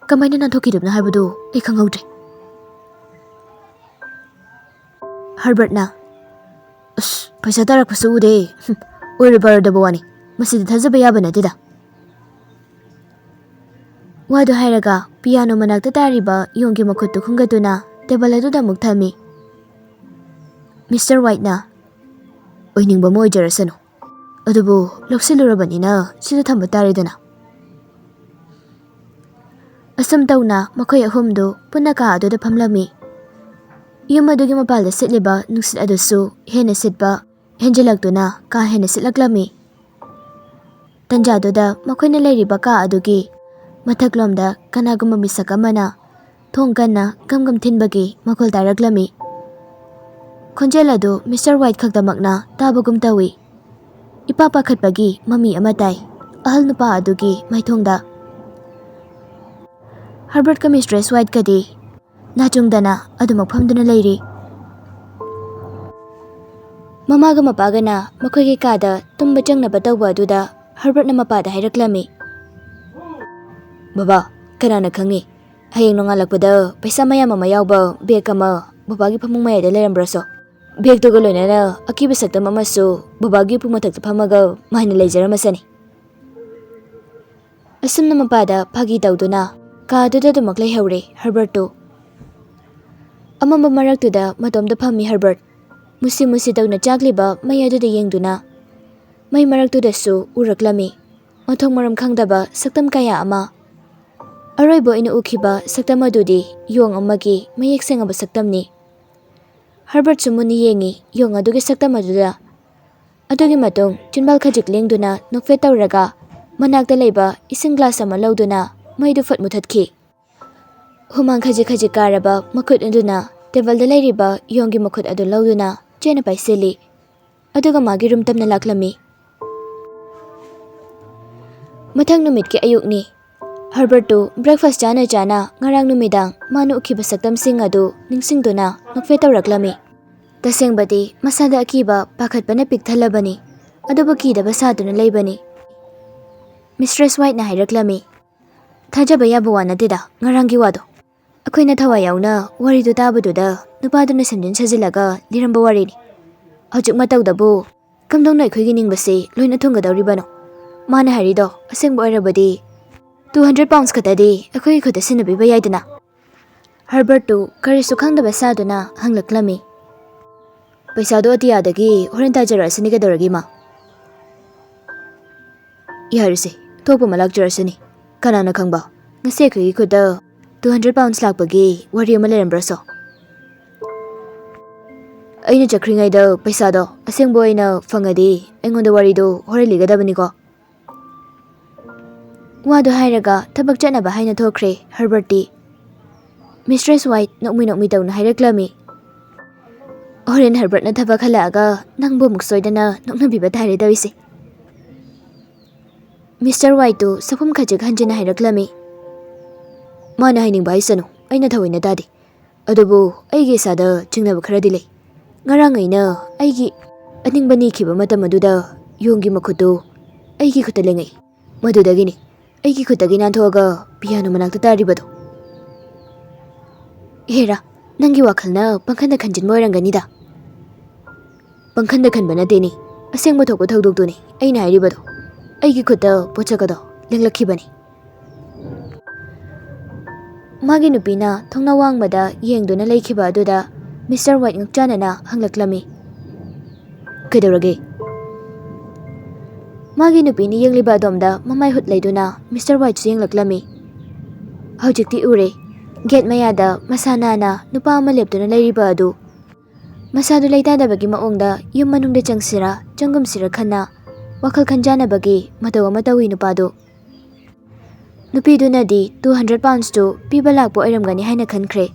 ꯀꯃꯥꯏꯅ ꯅꯥꯟꯊꯣꯛꯈꯤꯗꯕꯅꯣ ꯍꯥꯏꯕꯗꯨ ꯑꯩ ꯈꯪꯍꯧꯗ꯭ꯔꯦ꯫" ꯍꯔꯕꯔꯠꯅ, "ꯑꯁ, ꯄꯩꯁꯥ ꯇꯥꯔꯛꯄꯁꯨ ꯎꯗꯦ꯫ ꯍꯨꯝ, ꯑꯣꯏꯔꯕ ꯑꯣꯏꯔꯗꯕ ꯋꯥꯅꯤ꯫ ꯃꯁꯤꯗꯤ ꯊꯥꯖꯕ ꯌꯥꯕ ꯅꯠꯇꯦꯗ꯫" ꯋꯥꯗꯨ ꯍꯥꯏꯔꯒ ꯄꯤꯌꯥꯅꯣ ꯃꯅꯥꯛꯇ ꯇꯥꯔꯤꯕ ꯌꯣꯡꯒꯤ ꯃꯈꯨꯠꯇꯨ ꯈꯨꯝꯒꯠꯇꯨꯅ ꯇꯦꯕꯜ ꯑꯗꯨꯗ ꯑꯃꯨꯛ ꯊꯝꯃꯤ꯫ ꯃꯤꯁꯇꯔ ꯋꯥꯏꯠꯅ, "ꯑꯣꯏꯅꯤꯡꯕ ꯑꯃ ꯑꯣꯏꯖꯔꯁꯅꯨ꯫ ꯑꯗꯨꯕꯨ ꯂꯧꯁꯤꯜꯂꯨꯔꯕꯅꯤꯅ ꯁꯤꯗ ꯊꯝꯕ ꯇꯥꯔꯦꯗꯅ꯫" ꯑꯁꯨꯝ ꯇꯧꯅ ꯃꯈꯣꯏ ꯑꯍꯨꯝꯗꯨ ꯄꯨꯟꯅ ꯀꯥ ꯑꯗꯨꯗ ꯐꯝꯂꯝꯃꯤ꯫ ꯌꯨꯝ ꯑꯗꯨꯒꯤ ꯃꯄꯥꯜꯗ ꯁꯤꯠꯂꯤꯕ ꯅꯨꯡꯁꯤꯠ ꯑꯗꯨꯁꯨ ꯍꯦꯟꯅ ꯁꯤꯠꯄ ꯍꯦꯟꯖꯤꯜꯂꯛꯇꯨꯅ ꯀꯥ ꯍꯦꯟꯅ ꯁꯤꯠꯂꯛꯂꯝꯃꯤ꯫ ꯇꯟꯖꯥꯗꯨꯗ ꯃꯈꯣꯏꯅ ꯂꯩꯔꯤꯕ ꯀꯥ ꯑꯗꯨꯒꯤ ꯃꯊꯛꯂꯣꯝꯗ ꯀꯅꯥꯒꯨꯝꯕ ꯃꯤꯁꯛ ꯑꯃꯅ ꯊꯣꯡ ꯀꯟꯅ ꯒꯝ ꯒꯝ ꯊꯤꯟꯕꯒꯤ ꯃꯈꯣꯜ ꯇꯥꯔꯛꯂꯝꯃꯤ꯫ ꯈꯣꯟꯖꯦꯜ ꯑꯗꯨ ꯃꯤꯁꯇꯔ ꯋꯥꯏꯠ ꯈꯛꯇꯃꯛꯅ ꯇꯥꯕꯒꯨꯝ ꯇꯧꯏ꯫ ꯏꯄꯥ ꯄꯥꯈꯠꯄꯒꯤ ꯃꯃꯤ ꯑꯃ ꯇꯥꯏ ꯑꯍꯜ ꯅꯨꯄꯥ ꯑꯗꯨꯒꯤ ꯃꯥꯏꯊꯣꯡꯗ꯫ ꯍꯔꯕꯔꯠꯀ ꯃꯤꯁꯇ꯭ꯔꯦꯁ ꯋꯥꯏꯠꯀꯗꯤ ꯅꯥꯆꯨꯡꯗꯅ ꯑꯗꯨꯃꯛ ꯐꯝꯗꯨꯅ ꯂꯩꯔꯤ꯫ ꯃꯃꯥꯒ ꯃꯄꯥꯒꯅ ꯃꯈꯣꯏꯒꯤ ꯀꯥꯗ ꯇꯨꯝꯕ ꯆꯪꯅꯕ ꯇꯧꯕ ꯑꯗꯨꯗ ꯍꯔꯕꯔꯠꯅ ꯃꯄꯥꯗ ꯍꯥꯏꯔꯛꯂꯝꯃꯤ, "ꯕꯕꯥ, ꯀꯅꯥꯅ ꯈꯪꯉꯤ? ꯍꯌꯦꯡ ꯅꯣꯡꯉꯥꯜꯂꯛꯄꯗ ꯄꯩꯁꯥ ꯃꯌꯥꯝ ꯑꯃ ꯌꯥꯎꯕ ꯕꯦꯒ ꯑꯃ ꯕꯕꯥꯒꯤ ꯐꯃꯨꯡ ꯃꯌꯥꯏꯗ ꯂꯩꯔꯝꯕ꯭ꯔꯁꯨ꯫ ꯕꯦꯒꯇꯨꯒ ꯂꯣꯏꯅꯅ ꯑꯀꯤꯕ ꯁꯛꯇꯝ ꯑꯃꯁꯨ ꯕꯕꯥꯒꯤ ꯎꯄꯨ ꯃꯊꯛꯇ ꯐꯝꯃꯒ ꯃꯥꯏꯅ ꯂꯩꯖꯔꯝꯃꯁꯅꯤ"꯫ ꯑꯁꯨꯝꯅ ꯃꯄꯥꯗ ꯐꯥꯒꯤ ꯇꯧꯗꯨꯅ ꯀꯥꯗꯨꯗ ꯑꯗꯨꯃꯛ ꯂꯩꯍꯧꯔꯦ ꯍꯔꯕꯔꯠꯇꯨ꯫ ꯑꯃꯝꯕ ꯃꯔꯛꯇꯨꯗ ꯃꯇꯣꯝꯇ ꯐꯝꯃꯤ ꯍꯔꯕꯔꯠ꯫ ꯃꯨꯁꯤ ꯃꯨꯁꯤ ꯇꯧꯅ ꯆꯥꯛꯂꯤꯕ ꯃꯩ ꯑꯗꯨꯗ ꯌꯦꯡꯗꯨꯅ ꯃꯩ ꯃꯔꯛꯇꯨꯗꯁꯨ ꯎꯔꯛꯂꯝꯃꯤ ꯃꯊꯣꯡ ꯃꯔꯝ ꯈꯪꯗꯕ ꯁꯛꯇꯝ ꯀꯌꯥ ꯑꯃ꯫ ꯑꯔꯣꯏꯕ ꯑꯣꯏꯅ ꯎꯈꯤꯕ ꯁꯛꯇꯝ ꯑꯗꯨꯗꯤ ꯌꯣꯡ ꯑꯃꯒꯤ ꯃꯌꯦꯛ ꯁꯦꯡꯉꯕ ꯁꯛꯇꯝꯅꯤ꯫ ꯍꯔꯕꯔꯠꯁꯨ ꯃꯨꯟꯅ ꯌꯦꯡꯉꯤ ꯌꯣꯡ ꯑꯗꯨꯒꯤ ꯁꯛꯇꯝ ꯑꯗꯨꯗ꯫ ꯑꯗꯨꯒꯤ ꯃꯇꯨꯡ ꯆꯤꯟꯕꯥꯜ ꯈꯖꯤꯛ ꯂꯦꯡꯗꯨꯅ ꯅꯣꯛꯐꯦꯠ ꯇꯧꯔꯒ ꯃꯅꯥꯛꯇ ꯂꯩꯕ ꯏꯁꯤꯡ ꯒ꯭ꯂꯥꯁ ꯑꯃ ꯂꯧꯗꯨꯅ ꯃꯩꯗꯨ ꯐꯠ ꯃꯨꯊꯠꯈꯤ꯫ ꯍꯨꯃꯥꯡ ꯈꯖꯤꯛ ꯈꯖꯤꯛ ꯀꯥꯔꯕ ꯃꯈꯨꯠ ꯑꯗꯨꯅ ꯇꯦꯕꯜꯗ ꯂꯩꯔꯤꯕ ꯌꯣꯡꯒꯤ ꯃꯈꯨꯠ ꯑꯗꯨ ꯂꯧꯗꯨꯅ ꯆꯦꯠꯅ ꯄꯥꯏꯁꯤꯜꯂꯤ꯫ ꯑꯗꯨꯒ ꯃꯥꯒꯤ ꯔꯨꯝ ꯇꯝꯅ ꯂꯥꯛꯂꯝꯃꯤ꯫ ꯃꯊꯪ ꯅꯨꯃꯤꯠꯀꯤ ꯑꯌꯨꯛꯅꯤ꯫ ꯍꯔꯕꯔꯠꯇꯨ ꯕ꯭ꯔꯦꯛꯐꯥꯁ ꯆꯥꯅ ꯆꯥꯅ ꯉꯔꯥꯡ ꯅꯨꯃꯤꯗꯥꯡ ꯃꯥꯅ ꯎꯈꯤꯕ ꯁꯛꯇꯝꯁꯤꯡ ꯑꯗꯨ ꯅꯤꯡꯁꯤꯡꯗꯨꯅ ꯅꯣꯛꯐꯦꯠ ꯇꯧꯔꯛꯂꯝꯃꯤ꯫ ꯇꯁꯦꯡꯕꯗꯤ ꯃꯁꯥꯗ ꯑꯀꯤꯕ ꯄꯥꯈꯠꯄꯅ ꯄꯤꯛ ꯊꯜꯂꯕꯅꯤ, ꯑꯗꯨꯕꯨ ꯀꯤꯗꯕ ꯁꯥꯗꯨꯅ ꯂꯩꯕꯅꯤ꯫ ꯃꯤꯁꯇ꯭ꯔꯦꯁ ꯋꯥꯏꯠꯅ ꯍꯥꯏꯔꯛꯂꯝꯃꯤ, "ꯊꯥꯖꯕ ꯌꯥꯕ ꯋꯥ ꯅꯠꯇꯦꯗ ꯉꯔꯥꯡꯒꯤ ꯋꯥꯗꯣ꯫ ꯑꯩꯈꯣꯏꯅ ꯊꯋꯥꯏ ꯌꯥꯎꯅ ꯋꯥꯔꯤꯗꯨ ꯇꯥꯕꯗꯨꯗ ꯅꯨꯄꯥꯗꯨꯅ ꯁꯦꯝꯖꯤꯟ ꯁꯥꯖꯤꯜꯂꯒ ꯂꯤꯔꯝꯕ ꯋꯥꯔꯤꯅꯤ꯫ ꯍꯧꯖꯤꯛ ꯃꯇꯧꯗꯕꯨ ꯀꯝꯗꯧꯅ ꯑꯩꯈꯣꯏꯒꯤ ꯅꯤꯡꯕꯁꯤ ꯂꯣꯏꯅ ꯊꯨꯡꯒꯗꯧꯔꯤꯕꯅꯣ? ꯃꯥꯅ ꯍꯥꯏꯔꯤꯗꯣ ꯑꯁꯦꯡꯕ ꯑꯣꯏꯔꯕꯗꯤ ꯇꯨ ꯍꯟꯗ꯭ꯔꯦꯠ ꯄꯥꯎꯟꯁ ꯈꯛꯇꯗꯤ ꯑꯩꯈꯣꯏꯒꯤ ꯈꯨꯠꯇ ꯁꯤꯟꯅꯕꯤꯕ ꯌꯥꯏꯗꯅ?" ꯍꯔꯕꯔꯠꯇꯨ ꯀꯔꯤꯁꯨ ꯈꯪꯗꯕ ꯁꯥꯗꯨꯅ ꯍꯪꯂꯛꯂꯝꯃꯤ꯫ "ꯄꯩꯁꯥꯗꯣ ꯑꯇꯤꯌꯥꯗꯒꯤ ꯍꯣꯔꯦꯟ ꯇꯥꯖꯔꯛꯑꯁꯤꯅꯤ ꯀꯩꯗꯧꯔꯒꯦ, ꯏꯃꯥ?" "ꯌꯥꯔꯦꯁꯦ, ꯊꯣꯛꯄ ꯑꯃ ꯂꯥꯛꯆꯔꯁꯅꯤ꯫ ꯀꯅꯥꯅ ꯈꯪꯕ, ꯉꯁꯤ ꯑꯩꯈꯣꯏꯒꯤ ꯈꯨꯠꯇ ꯇꯨ ꯍꯟꯗ꯭ꯔꯦꯠ ꯄꯥꯎꯟꯁ ꯂꯥꯛꯄꯒꯤ ꯋꯥꯔꯤ ꯑꯃ ꯂꯩꯔꯝꯕ꯭ꯔꯁꯨ?" "ꯑꯩꯅ ꯆꯠꯈ꯭ꯔꯤꯉꯩꯗ ꯄꯩꯁꯥꯗꯣ ꯑꯁꯦꯡꯕ ꯑꯣꯏꯅ ꯐꯪꯉꯗꯤ ꯑꯩꯉꯣꯟꯗ ꯋꯥꯔꯤꯗꯣ ꯍꯣꯔꯦꯟ ꯂꯤꯒꯗꯕꯅꯤꯀꯣ?" ꯋꯥꯗꯨ ꯍꯥꯏꯔꯒ ꯊꯕꯛ ꯆꯠꯅꯕ ꯍꯥꯏꯅ ꯊꯣꯛꯈ꯭ꯔꯦ ꯍꯔꯕꯔꯠꯇꯤ꯫ ꯃꯤꯁꯇ꯭ꯔꯦꯁ ꯋꯥꯏꯠ ꯅꯣꯛꯃꯤ ꯅꯣꯛꯃꯤ ꯇꯧꯅ ꯍꯥꯏꯔꯛꯂꯝꯃꯤ, "ꯍꯣꯔꯦꯟ ꯍꯔꯕꯔꯠꯅ ꯊꯕꯛ ꯍꯜꯂꯛꯑꯒ ꯅꯪꯕꯨ ꯑꯃꯨꯛ ꯁꯣꯏꯗꯅ ꯅꯣꯛꯅꯕꯤꯕ ꯇꯥꯔꯦ ꯇꯧꯔꯤꯁꯦ"꯫ ꯃꯤꯁꯇꯔ ꯋꯥꯏꯠꯇꯨ ꯁꯛꯐꯝ ꯈꯖꯤꯛ ꯍꯟꯖꯤꯟꯅ ꯍꯥꯏꯔꯛꯂꯝꯃꯤ, "ꯃꯥꯅ ꯍꯥꯏꯅꯤꯡꯕ ꯍꯥꯏꯁꯅꯨ, ꯑꯩꯅ ꯊꯑꯣꯏꯅ ꯇꯥꯗꯦ꯫ ꯑꯗꯨꯕꯨ ꯑꯩꯒꯤ ꯏꯁꯥꯗ ꯆꯤꯡꯅꯕ ꯈꯔꯗꯤ ꯂꯩ꯫ ꯉꯔꯥꯡ ꯑꯩꯅ ꯑꯩꯒꯤ ꯑꯅꯤꯡꯕ ꯅꯤꯈꯤꯕ ꯃꯇꯝ ꯑꯗꯨꯗ ꯌꯣꯡꯒꯤ ꯃꯈꯨꯠꯇꯨ ꯑꯩꯒꯤ ꯈꯨꯠꯇ ꯂꯦꯡꯉꯛꯏ꯫ ꯃꯗꯨꯗꯒꯤꯅꯤ ꯑꯩꯒꯤ ꯈꯨꯠꯇꯒꯤ ꯅꯥꯟꯊꯣꯛꯑꯒ ꯄꯤꯌꯥꯅꯣ ꯃꯅꯥꯛꯇ ꯇꯥꯔꯤꯕꯗꯣ꯫ ꯍꯦꯔꯥ, ꯅꯪꯒꯤ ꯋꯥꯈꯜꯅ ꯄꯪꯈꯟꯗ ꯈꯟꯖꯤꯟꯕ ꯑꯣꯏꯔꯝꯒꯅꯤꯗ"꯫ "ꯄꯪꯈꯟꯗ ꯈꯟꯕ ꯅꯠꯇꯦꯅꯦ, ꯑꯁꯦꯡꯕ ꯊꯣꯛꯄ ꯊꯧꯗꯣꯛꯇꯨꯅꯤ ꯑꯩꯅ ꯍꯥꯏꯔꯤꯕꯗꯣ꯫ ꯑꯩꯒꯤ ꯈꯨꯠꯇ ꯄꯣꯠꯁꯛ ꯑꯗꯣ ꯂꯦꯡꯂꯛꯈꯤꯕꯅꯤ"꯫ ꯃꯥꯒꯤ ꯅꯨꯄꯤꯅ ꯊꯣꯡꯅꯥꯎ ꯋꯥꯡꯃꯗ ꯌꯦꯡꯗꯨꯅ ꯂꯩꯈꯤꯕ ꯑꯗꯨꯗ ꯃꯤꯁꯇꯔ ꯋꯥꯏꯠ ꯉꯛꯆꯥꯅꯅ ꯍꯪꯂꯛꯂꯝꯃꯤ, "ꯀꯩꯗꯧꯔꯒꯦ?" ꯃꯥꯒꯤ ꯅꯨꯄꯤꯅ ꯌꯦꯡꯂꯤꯕ ꯑꯗꯣꯝꯗ ꯃꯃꯥꯏ ꯍꯨꯠ ꯂꯩꯗꯨꯅ ꯃꯤꯁꯇꯔ ꯋꯥꯏꯠꯁꯨ ꯌꯦꯡꯂꯛꯂꯝꯃꯤ꯫ ꯍꯧꯖꯤꯛꯇꯤ ꯎꯔꯦ, ꯒꯦꯠ ꯃꯌꯥꯗ ꯃꯁꯥ ꯅꯥꯟꯅ ꯅꯨꯄꯥ ꯑꯃ ꯂꯦꯞꯇꯨꯅ ꯂꯩꯔꯤꯕ ꯑꯗꯨ꯫ ꯃꯁꯥꯗꯨ ꯂꯩꯇꯥꯗꯕꯒꯤ ꯃꯑꯣꯡꯗ ꯌꯨꯝ ꯃꯅꯨꯡꯗ ꯆꯪꯁꯤꯔꯥ ꯆꯪꯒꯨꯝꯁꯤꯔꯥ ꯈꯟꯅ ꯋꯥꯈꯜ ꯈꯟꯖꯥꯟꯅꯕꯒꯤ ꯃꯇꯧ ꯑꯃ ꯇꯧꯏ ꯅꯨꯄꯥꯗꯨ꯫ ꯅꯨꯄꯤꯗꯨꯅꯗꯤ two hundred pounds ꯇꯨ ꯄꯤꯕ ꯂꯥꯛꯄ ꯑꯣꯏꯔꯝꯒꯅꯤ ꯍꯥꯏꯅ ꯈꯟꯈ꯭ꯔꯦ꯫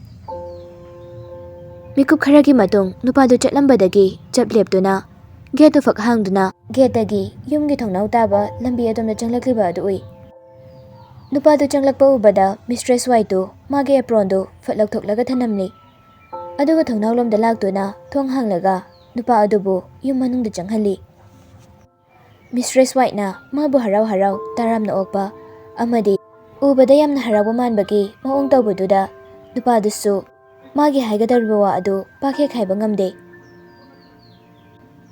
ꯃꯤꯀꯨꯞ ꯈꯔꯒꯤ ꯃꯇꯨꯡ ꯅꯨꯄꯥꯗꯨ ꯆꯠꯂꯝꯕꯗꯒꯤ ꯆꯞ ꯂꯦꯞꯇꯨꯅ ꯒꯦꯠꯇꯨ ꯐꯛ ꯍꯥꯡꯗꯨꯅ ꯒꯦꯠꯇꯒꯤ ꯌꯨꯝꯒꯤ ꯊꯣꯡꯅꯥꯎ ꯇꯥꯕ ꯂꯝꯕꯤ ꯑꯗꯣꯝꯗ ꯆꯪꯂꯛꯂꯤꯕ ꯑꯗꯨ ꯎꯏ꯫ ꯅꯨꯄꯥꯗꯨ ꯆꯪꯂꯛꯄ ꯎꯕꯗ ꯃꯤꯁꯇ꯭ꯔꯦꯁ ꯋꯥꯏꯠꯇꯨ ꯃꯥꯒꯤ ꯑꯦꯄ꯭ꯔꯣꯟꯗꯨ ꯐꯠ ꯂꯧꯊꯣꯛꯂꯒ ꯊꯅꯝꯂꯤ꯫ ꯑꯗꯨꯒ ꯊꯣꯡꯅꯥꯎꯂꯣꯝꯗ ꯂꯥꯛꯇꯨꯅ ꯊꯣꯡ ꯍꯥꯡꯂꯒ ꯅꯨꯄꯥ ꯑꯗꯨꯕꯨ ꯌꯨꯝ ꯃꯅꯨꯡꯗ ꯆꯪꯍꯜꯂꯤ꯫ ꯃꯤꯁꯇ꯭ꯔꯦꯁ ꯋꯥꯏꯠꯅ ꯃꯥꯕꯨ ꯍꯔꯥꯎ ꯍꯔꯥꯎ ꯇꯔꯥꯝꯅ ꯑꯣꯛꯄ ꯑꯃꯗꯤ ꯎꯕꯗ ꯌꯥꯝꯅ ꯍꯔꯥꯎꯕ ꯃꯥꯟꯕꯒꯤ ꯃꯑꯣꯡ ꯇꯧꯕꯗꯨꯗ ꯅꯨꯄꯥꯗꯨꯁꯨ ꯃꯥꯒꯤ ꯍꯥꯏꯒꯗꯧꯔꯤꯕ ꯋꯥ ꯑꯗꯨ ꯄꯥꯛ ꯍꯦꯛ ꯍꯥꯏꯕ ꯉꯝꯗꯦ꯫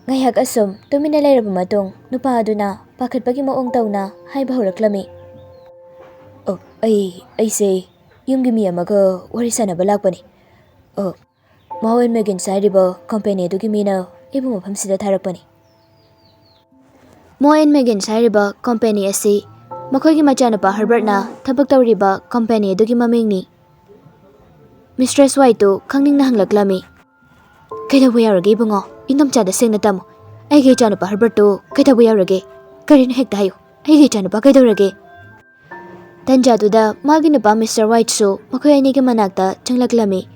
ꯉꯥꯏꯍꯥꯛ ꯑꯁꯨꯝ ꯇꯨꯃꯤꯟꯅ ꯂꯩꯔꯕ ꯃꯇꯨꯡ ꯅꯨꯄꯥ ꯑꯗꯨꯅ ꯄꯥꯈꯠꯄꯒꯤ ꯃꯑꯣꯡ ꯇꯧꯅ ꯍꯥꯏꯕ ꯍꯧꯔꯛꯂꯝꯃꯤ꯫ "ꯑꯣ, ꯑꯩ, ꯑꯩꯁꯦ ꯌꯨꯝꯒꯤ ꯃꯤ ꯑꯃꯒ ꯋꯥꯔꯤ ꯁꯥꯟꯅꯕ ꯂꯥꯛꯄꯅꯤ꯫ ꯑꯣ, ꯃꯥꯎ ꯑꯦꯟ ꯃꯦꯒꯤꯟꯁ ꯍꯥꯏꯔꯤꯕ ꯀꯝꯄꯦꯅꯤ ꯑꯗꯨꯒꯤ ꯃꯤꯅ ꯑꯩꯕꯨ ꯃꯐꯝꯁꯤꯗ ꯊꯥꯔꯛꯄꯅꯤ"꯫ ꯃꯣ ꯑꯦꯟ ꯃꯦꯒꯤꯟꯁ ꯍꯥꯏꯔꯤꯕ ꯀꯝꯄꯦꯅꯤ ꯑꯁꯤ ꯃꯈꯣꯏꯒꯤ ꯃꯆꯥꯅꯨꯄꯥ ꯍꯔꯕꯔꯠꯅ ꯊꯕꯛ ꯇꯧꯔꯤꯕ ꯀꯝꯄꯦꯅꯤ ꯑꯗꯨꯒꯤ ꯃꯃꯤꯡꯅꯤ꯫ ꯃꯤꯁꯇ꯭ꯔꯦꯁ ꯋꯥꯏꯠꯇꯨ ꯈꯪꯅꯤꯡꯅ ꯍꯪꯂꯛꯂꯝꯃꯤ꯫ "ꯀꯩꯗꯧꯕ ꯌꯥꯎꯔꯒꯦ ꯏꯕꯨꯡꯉꯣ? ꯏꯅꯣꯝꯆꯥꯗ ꯁꯦꯡꯅ ꯇꯝꯃꯨ꯫ ꯑꯩꯒꯤ ꯏꯆꯥꯅꯨꯄꯥ ꯍꯔꯕꯔꯠꯇꯨ ꯀꯩꯗꯧꯕ ꯌꯥꯎꯔꯒꯦ? ꯀꯔꯤꯅꯣ ꯍꯦꯛꯇ ꯍꯥꯏꯌꯨ꯫ ꯑꯩꯒꯤ ꯏꯆꯥꯅꯨꯄꯥ ꯀꯩꯗꯧꯔꯒꯦ?" ꯇꯟꯖꯥꯗꯨꯗ ꯃꯥꯒꯤ ꯅꯨꯄꯥ ꯃꯤꯁꯇꯔ ꯋꯥꯏꯠꯁꯨ ꯃꯈꯣꯏ ꯑꯅꯤꯒꯤ ꯃꯅꯥꯛꯇ ꯆꯪꯂꯛꯂꯝꯃꯤ꯫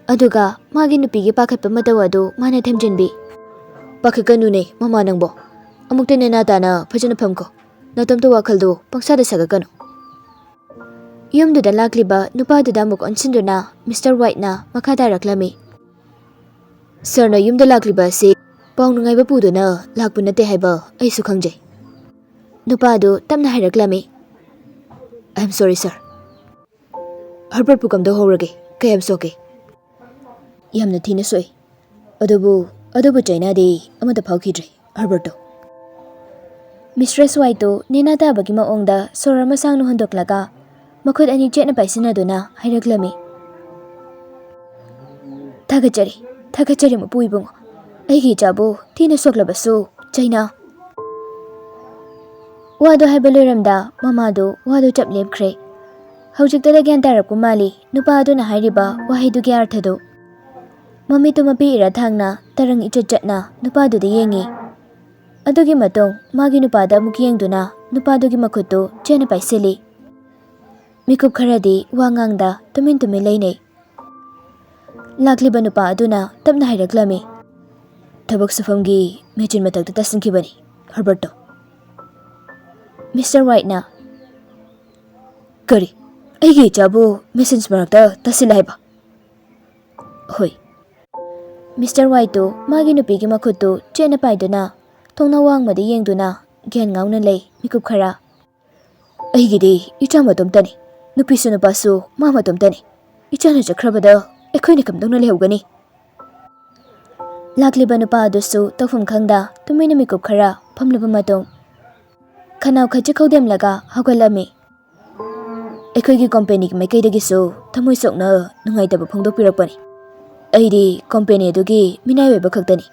ꯑꯗꯨꯒ ꯃꯥꯒꯤ ꯅꯨꯄꯤꯒꯤ ꯄꯥꯈꯠꯄ ꯃꯇꯧ ꯑꯗꯨ ꯃꯥꯅ ꯊꯦꯝꯖꯤꯟꯕꯤ꯫ "ꯄꯥꯈꯠꯀꯅꯨꯅꯦ ꯃꯃꯥ ꯅꯪꯕꯣ꯫ ꯑꯃꯨꯛꯇ ꯅꯦꯅꯥ ꯇꯥꯅ ꯐꯖꯅ ꯐꯝꯈꯣ꯫ ꯅꯇꯣꯝꯇ ꯋꯥꯈꯜꯗꯨ ꯄꯪꯁꯥꯗ ꯁꯥꯒꯠꯀꯅꯨ꯫" ꯌꯨꯝꯗꯨꯗ ꯂꯥꯛꯂꯤꯕ ꯅꯨꯄꯥꯗꯨꯗ ꯑꯃꯨꯛ ꯑꯣꯟꯁꯤꯟꯗꯨꯅ ꯃꯤꯁꯇꯔ ꯋꯥꯏꯠꯅ ꯃꯈꯥ ꯇꯥꯔꯛꯂꯝꯃꯤ꯫ "ꯁꯥꯔꯅ ꯌꯨꯝꯗ ꯂꯥꯛꯂꯤꯕ ꯑꯁꯤ ꯄꯥꯎ ꯅꯨꯡꯉꯥꯏꯕ ꯄꯨꯗꯨꯅ ꯂꯥꯛꯄ ꯅꯠꯇꯦ ꯍꯥꯏꯕ ꯑꯩꯁꯨ ꯈꯪꯖꯩ꯫" ꯅꯨꯄꯥꯗꯨ ꯇꯞꯅ ꯍꯥꯏꯔꯛꯂꯝꯃꯤ꯫ "I am sorry, sir꯫ ꯍꯔꯕꯔꯠꯄꯨ ꯀꯝꯗꯧꯍꯧꯔꯒꯦ? ꯀꯌꯥꯝ ꯁꯣꯛꯀꯦ?" "ꯌꯥꯝꯅ ꯊꯤꯅ ꯁꯣꯛꯏ꯫ ꯑꯗꯨꯕꯨ, ꯑꯗꯨꯕꯨ ꯆꯩꯅꯥꯗꯤ ꯑꯃꯠꯇ ꯐꯥꯎꯈꯤꯗ꯭ꯔꯤ ꯍꯔꯕꯔꯠꯇꯣ꯫" ꯃꯤꯁꯇ꯭ꯔꯦꯁ ꯋꯥꯏꯠꯇꯨ ꯅꯦꯅꯥ ꯇꯥꯕꯒꯤ ꯃꯑꯣꯡꯗ ꯁꯣꯔ ꯑꯃ ꯁꯥꯡꯅ ꯍꯣꯟꯗꯣꯛꯂꯒ ꯃꯈꯨꯠ ꯑꯅꯤ ꯆꯦꯠꯅ ꯄꯥꯏꯁꯤꯟꯅꯗꯨꯅ ꯍꯥꯏꯔꯛꯂꯝꯃꯤ꯫ "ꯊꯥꯒꯠꯆꯔꯤ, ꯊꯥꯒꯠꯆꯔꯤ ꯃꯄꯨ ꯏꯕꯨꯡꯉꯣ꯫ ꯑꯩꯒꯤ ꯏꯆꯥꯕꯨ ꯊꯤꯅ ꯁꯣꯛꯂꯕꯁꯨ ꯆꯩꯅꯥ꯫" ꯋꯥꯗꯨ ꯍꯥꯏꯕ ꯂꯣꯏꯔꯝꯗ ꯃꯃꯥꯗꯨ ꯋꯥꯗꯨ ꯆꯞ ꯂꯦꯞꯈ꯭ꯔꯦ꯫ ꯍꯧꯖꯤꯛꯇꯗ ꯒ꯭ꯌꯥꯟ ꯇꯥꯔꯛꯄ ꯃꯥꯜꯂꯤ ꯅꯨꯄꯥ ꯑꯗꯨꯅ ꯍꯥꯏꯔꯤꯕ ꯋꯥꯍꯩꯗꯨꯒꯤ ꯑꯔꯊꯗꯨ꯫ ꯃꯃꯤꯠꯇꯨ ꯃꯄꯤ ꯏꯔꯥ ꯊꯥꯡꯅ ꯇꯔꯪ ꯏꯆꯠ ꯆꯠꯅ ꯅꯨꯄꯥꯗꯨꯗ ꯌꯦꯡꯉꯤ꯫ ꯑꯗꯨꯒꯤ ꯃꯇꯨꯡ ꯃꯥꯒꯤ ꯅꯨꯄꯥꯗ ꯑꯃꯨꯛ ꯌꯦꯡꯗꯨꯅ ꯅꯨꯄꯥꯗꯨꯒꯤ ꯃꯈꯨꯠꯇꯨ ꯆꯦꯠꯅ ꯄꯥꯏꯁꯤꯜꯂꯤ꯫ ꯃꯤꯀꯨꯞ ꯈꯔꯗꯤ ꯋꯥ ꯉꯥꯡꯗ ꯇꯨꯃꯤꯟ ꯇꯨꯃꯤꯟ ꯂꯩꯅꯩ꯫ ꯂꯥꯛꯂꯤꯕ ꯅꯨꯄꯥ ꯑꯗꯨꯅ ꯇꯞꯅ ꯍꯥꯏꯔꯛꯂꯝꯃꯤ꯫ "ꯊꯕꯛ ꯁꯨꯐꯝꯒꯤ ꯃꯦꯆꯤꯟ ꯃꯊꯛꯇ ꯇꯥꯁꯤꯟꯈꯤꯕꯅꯤ ꯍꯔꯕꯔꯠꯇꯣ꯫" ꯃꯤꯁꯇꯔ ꯋꯥꯏꯠꯅ, "ꯀꯔꯤ? ꯑꯩꯒꯤ ꯏꯆꯥꯕꯨ ꯃꯦꯆꯤꯟ ꯃꯔꯛꯇ ꯇꯥꯁꯤꯜꯂꯦ ꯍꯥꯏꯕ?" "ꯍꯣꯏ꯫" ꯃꯤꯁꯇꯔ ꯋꯥꯏꯠꯇꯨ ꯃꯥꯒꯤ ꯅꯨꯄꯤꯒꯤ ꯃꯈꯨꯠꯇꯨ ꯆꯦꯠꯅ ꯄꯥꯏꯗꯨꯅ ꯊꯣꯡꯅꯥꯎ ꯋꯥꯡꯃꯗ ꯌꯦꯡꯗꯨꯅ ꯒ꯭ꯌꯥꯟ ꯉꯥꯎꯅ ꯂꯩ ꯃꯤꯀꯨꯞ ꯈꯔ꯫ "ꯑꯩꯒꯤꯗꯤ ꯏꯆꯥ ꯃꯇꯣꯝꯇꯅꯤ꯫ ꯅꯨꯄꯤꯁꯨ ꯅꯨꯄꯥꯁꯨ ꯃꯥ ꯃꯇꯣꯝꯇꯅꯤ꯫ ꯏꯆꯥꯅ ꯆꯠꯈ꯭ꯔꯕꯗ ꯑꯩꯈꯣꯏꯅ ꯀꯝꯗꯧꯅ ꯂꯩꯍꯧꯒꯅꯤ?" ꯂꯥꯛꯂꯤꯕ ꯅꯨꯄꯥ ꯑꯗꯨꯁꯨ ꯇꯧꯐꯝ ꯈꯪꯗ ꯇꯨꯃꯤꯟꯅ ꯃꯤꯀꯨꯞ ꯈꯔ ꯐꯝꯂꯕ ꯃꯇꯨꯡ ꯈꯅꯥꯎ ꯈꯖꯤꯛ ꯈꯧꯗꯦꯝꯂꯒ ꯍꯧꯒꯠꯂꯝꯃꯤ꯫ "ꯑꯩꯈꯣꯏꯒꯤ ꯀꯣꯝꯄꯦꯅꯤꯒꯤ ꯃꯥꯏꯀꯩꯗꯒꯤꯁꯨ ꯊꯃꯣꯏ ꯁꯣꯛꯅ ꯅꯨꯡꯉꯥꯏꯇꯕ ꯐꯣꯡꯗꯣꯛꯄꯤꯔꯛꯄꯅꯤ꯫ ꯑꯩꯗꯤ ꯀꯣꯝꯄꯦꯅꯤ ꯑꯗꯨꯒꯤ ꯃꯤꯅꯥꯏ ꯑꯣꯏꯕ ꯈꯛꯇꯅꯤ꯫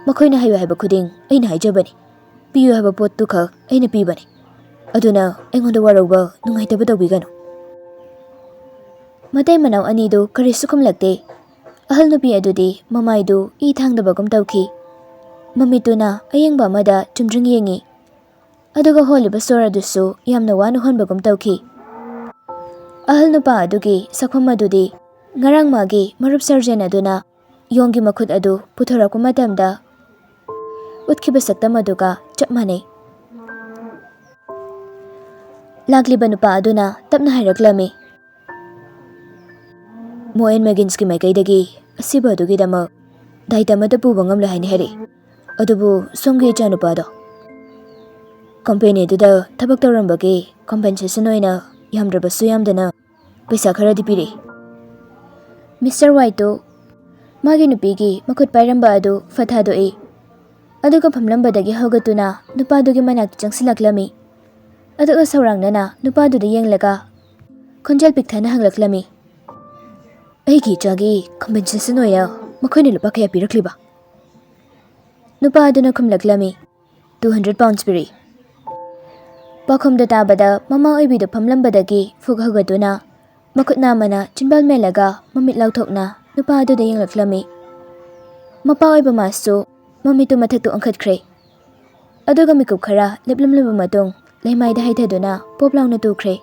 ꯃꯈꯣꯏꯅ ꯍꯥꯏꯌꯨ ꯍꯥꯏꯕ ꯈꯨꯗꯤꯡ ꯑꯩꯅ ꯍꯥꯏꯖꯕꯅꯤ꯫ ꯄꯤꯌꯨ ꯍꯥꯏꯕ ꯄꯣꯠꯇꯨꯈꯛ ꯑꯩꯅ ꯄꯤꯕꯅꯤ꯫ ꯑꯗꯨꯅ ꯑꯩꯉꯣꯟꯗ ꯋꯥꯔꯧꯕ ꯅꯨꯡꯉꯥꯏꯇꯕ ꯇꯧꯕꯤꯒꯅꯨ꯫" ꯃꯇꯩ ꯃꯅꯥꯎ ꯑꯅꯤꯗꯨ ꯀꯔꯤꯁꯨ ꯈꯨꯝꯂꯛꯇꯦ꯫ ꯑꯍꯜ ꯅꯨꯄꯤ ꯑꯗꯨꯗꯤ ꯃꯃꯥꯏꯗꯨ ꯏ ꯊꯥꯡꯗꯕꯒꯨꯝ ꯇꯧꯈꯤ꯫ ꯃꯃꯤꯠꯇꯨꯅ ꯑꯌꯦꯡꯕ ꯑꯃꯗ ꯆꯨꯝꯗ꯭ꯔꯤꯡ ꯌꯦꯡꯉꯤ꯫ ꯑꯗꯨꯒ ꯍꯣꯜꯂꯤꯕ ꯁꯣꯔ ꯑꯗꯨꯁꯨ ꯌꯥꯝꯅ ꯋꯥꯅ ꯍꯣꯟꯕꯒꯨꯝ ꯇꯧꯈꯤ꯫ ꯑꯍꯜ ꯅꯨꯄꯥ ꯑꯗꯨꯒꯤ ꯁꯛꯐꯝ ꯑꯗꯨꯗꯤ ꯉꯔꯥꯡ ꯃꯥꯒꯤ ꯃꯔꯨꯞ ꯁꯔꯖꯦꯟ ꯑꯗꯨꯅ ꯌꯣꯡꯒꯤ ꯃꯈꯨꯠ ꯑꯗꯨ ꯄꯨꯊꯣꯔꯛꯄ ꯃꯇꯝꯗ ꯎꯠꯈꯤꯕ ꯁꯛꯇꯝ ꯑꯗꯨꯒ ꯆꯞ ꯃꯥꯟꯅꯩ꯫ ꯂꯥꯛꯂꯤꯕ ꯅꯨꯄꯥ ꯑꯗꯨꯅ ꯇꯞꯅ ꯍꯥꯏꯔꯛꯂꯝꯃꯤ, "ꯃꯣ ꯑꯦꯟ ꯃꯦꯒꯤꯟꯁꯀꯤ ꯃꯥꯏꯀꯩꯗꯒꯤ ꯑꯁꯤꯕ ꯑꯗꯨꯒꯤꯗꯃꯛ ꯗꯥꯏꯇ ꯑꯃꯠꯇ ꯄꯨꯕ ꯉꯝꯂꯣꯏ ꯍꯥꯏꯅ ꯍꯥꯏꯔꯛꯏ꯫ ꯑꯗꯨꯕꯨ ꯁꯣꯝꯒꯤ ꯏꯆꯥꯅꯨꯄꯥꯗꯣ ꯀꯝꯄꯦꯅꯤ ꯑꯗꯨꯗ ꯊꯕꯛ ꯇꯧꯔꯝꯕꯒꯤ ꯀꯝꯄꯦꯟꯁꯦꯁꯟ ꯑꯣꯏꯅ ꯌꯥꯝꯗ꯭ꯔꯕꯁꯨ ꯌꯥꯝꯗꯅ ꯄꯩꯁꯥ ꯈꯔꯗꯤ ꯄꯤꯔꯛꯏ꯫" ꯃꯤꯁꯇꯔ ꯋꯥꯏꯠꯇꯨ ꯃꯥꯒꯤ ꯅꯨꯄꯤꯒꯤ ꯃꯈꯨꯠ ꯄꯥꯏꯔꯝꯕ ꯑꯗꯨ ꯐꯠ ꯊꯥꯗꯣꯛꯏ꯫ ꯑꯗꯨꯒ ꯐꯝꯂꯝꯕꯗꯒꯤ ꯍꯧꯒꯠꯇꯨꯅ ꯅꯨꯄꯥꯗꯨꯒꯤ ꯃꯅꯥꯛꯇ ꯆꯪꯁꯤꯜꯂꯛꯂꯝꯃꯤ꯫ ꯑꯗꯨꯒ ꯁꯧꯔꯥꯡꯅꯅ ꯅꯨꯄꯥꯗꯨꯗ ꯌꯦꯡꯂꯒ ꯈꯣꯟꯖꯦꯜ ꯄꯤꯛꯊꯅ ꯍꯪꯂꯛꯂꯝꯃꯤ, "ꯑꯩꯒꯤ ꯏꯆꯥꯒꯤ ꯀꯝꯄꯦꯟꯁꯦꯁꯟ ꯑꯣꯏꯅ ꯃꯈꯣꯏꯅ ꯂꯨꯄꯥ ꯀꯌꯥ ꯄꯤꯔꯛꯂꯤꯕ?" ꯅꯨꯄꯥ ꯑꯗꯨꯅ ꯈꯨꯝꯂꯛꯂꯝꯃꯤ, "Two hundred pounds ꯄꯤꯔꯛꯏ꯫" ꯄꯥꯎꯈꯨꯝꯗꯨ ꯇꯥꯕꯗ ꯃꯃꯥ ꯑꯣꯏꯕꯤꯗꯨ ꯐꯝꯂꯝꯕꯗꯒꯤ ꯐꯨꯛ ꯍꯧꯒꯠꯇꯨꯅ ꯃꯈꯨꯠ ꯅꯥꯝꯃꯅ ꯆꯤꯟꯕꯥꯜ ꯃꯦꯜꯂꯒ ꯃꯃꯤꯠ ꯂꯥꯎꯊꯣꯛꯅ ꯅꯨꯄꯥ ꯑꯗꯨꯗ ꯌꯦꯡꯂꯛꯂꯝꯃꯤ꯫ ꯃꯄꯥ ꯑꯣꯏꯕ ꯃꯥꯁꯨ ꯃꯃꯤꯠꯇꯨ ꯃꯊꯛꯇ ꯑꯣꯟꯈꯠꯈ꯭ꯔꯦ꯫ ꯑꯗꯨꯒ ꯃꯤꯀꯨꯞ ꯈꯔ ꯂꯦꯞꯂꯝꯂꯕ ꯃꯇꯨꯡ ꯂꯩꯃꯥꯏꯗ ꯍꯩꯊꯗꯨꯅ ꯄꯣꯞ ꯂꯥꯎꯅ ꯇꯨꯈ꯭ꯔꯦ꯫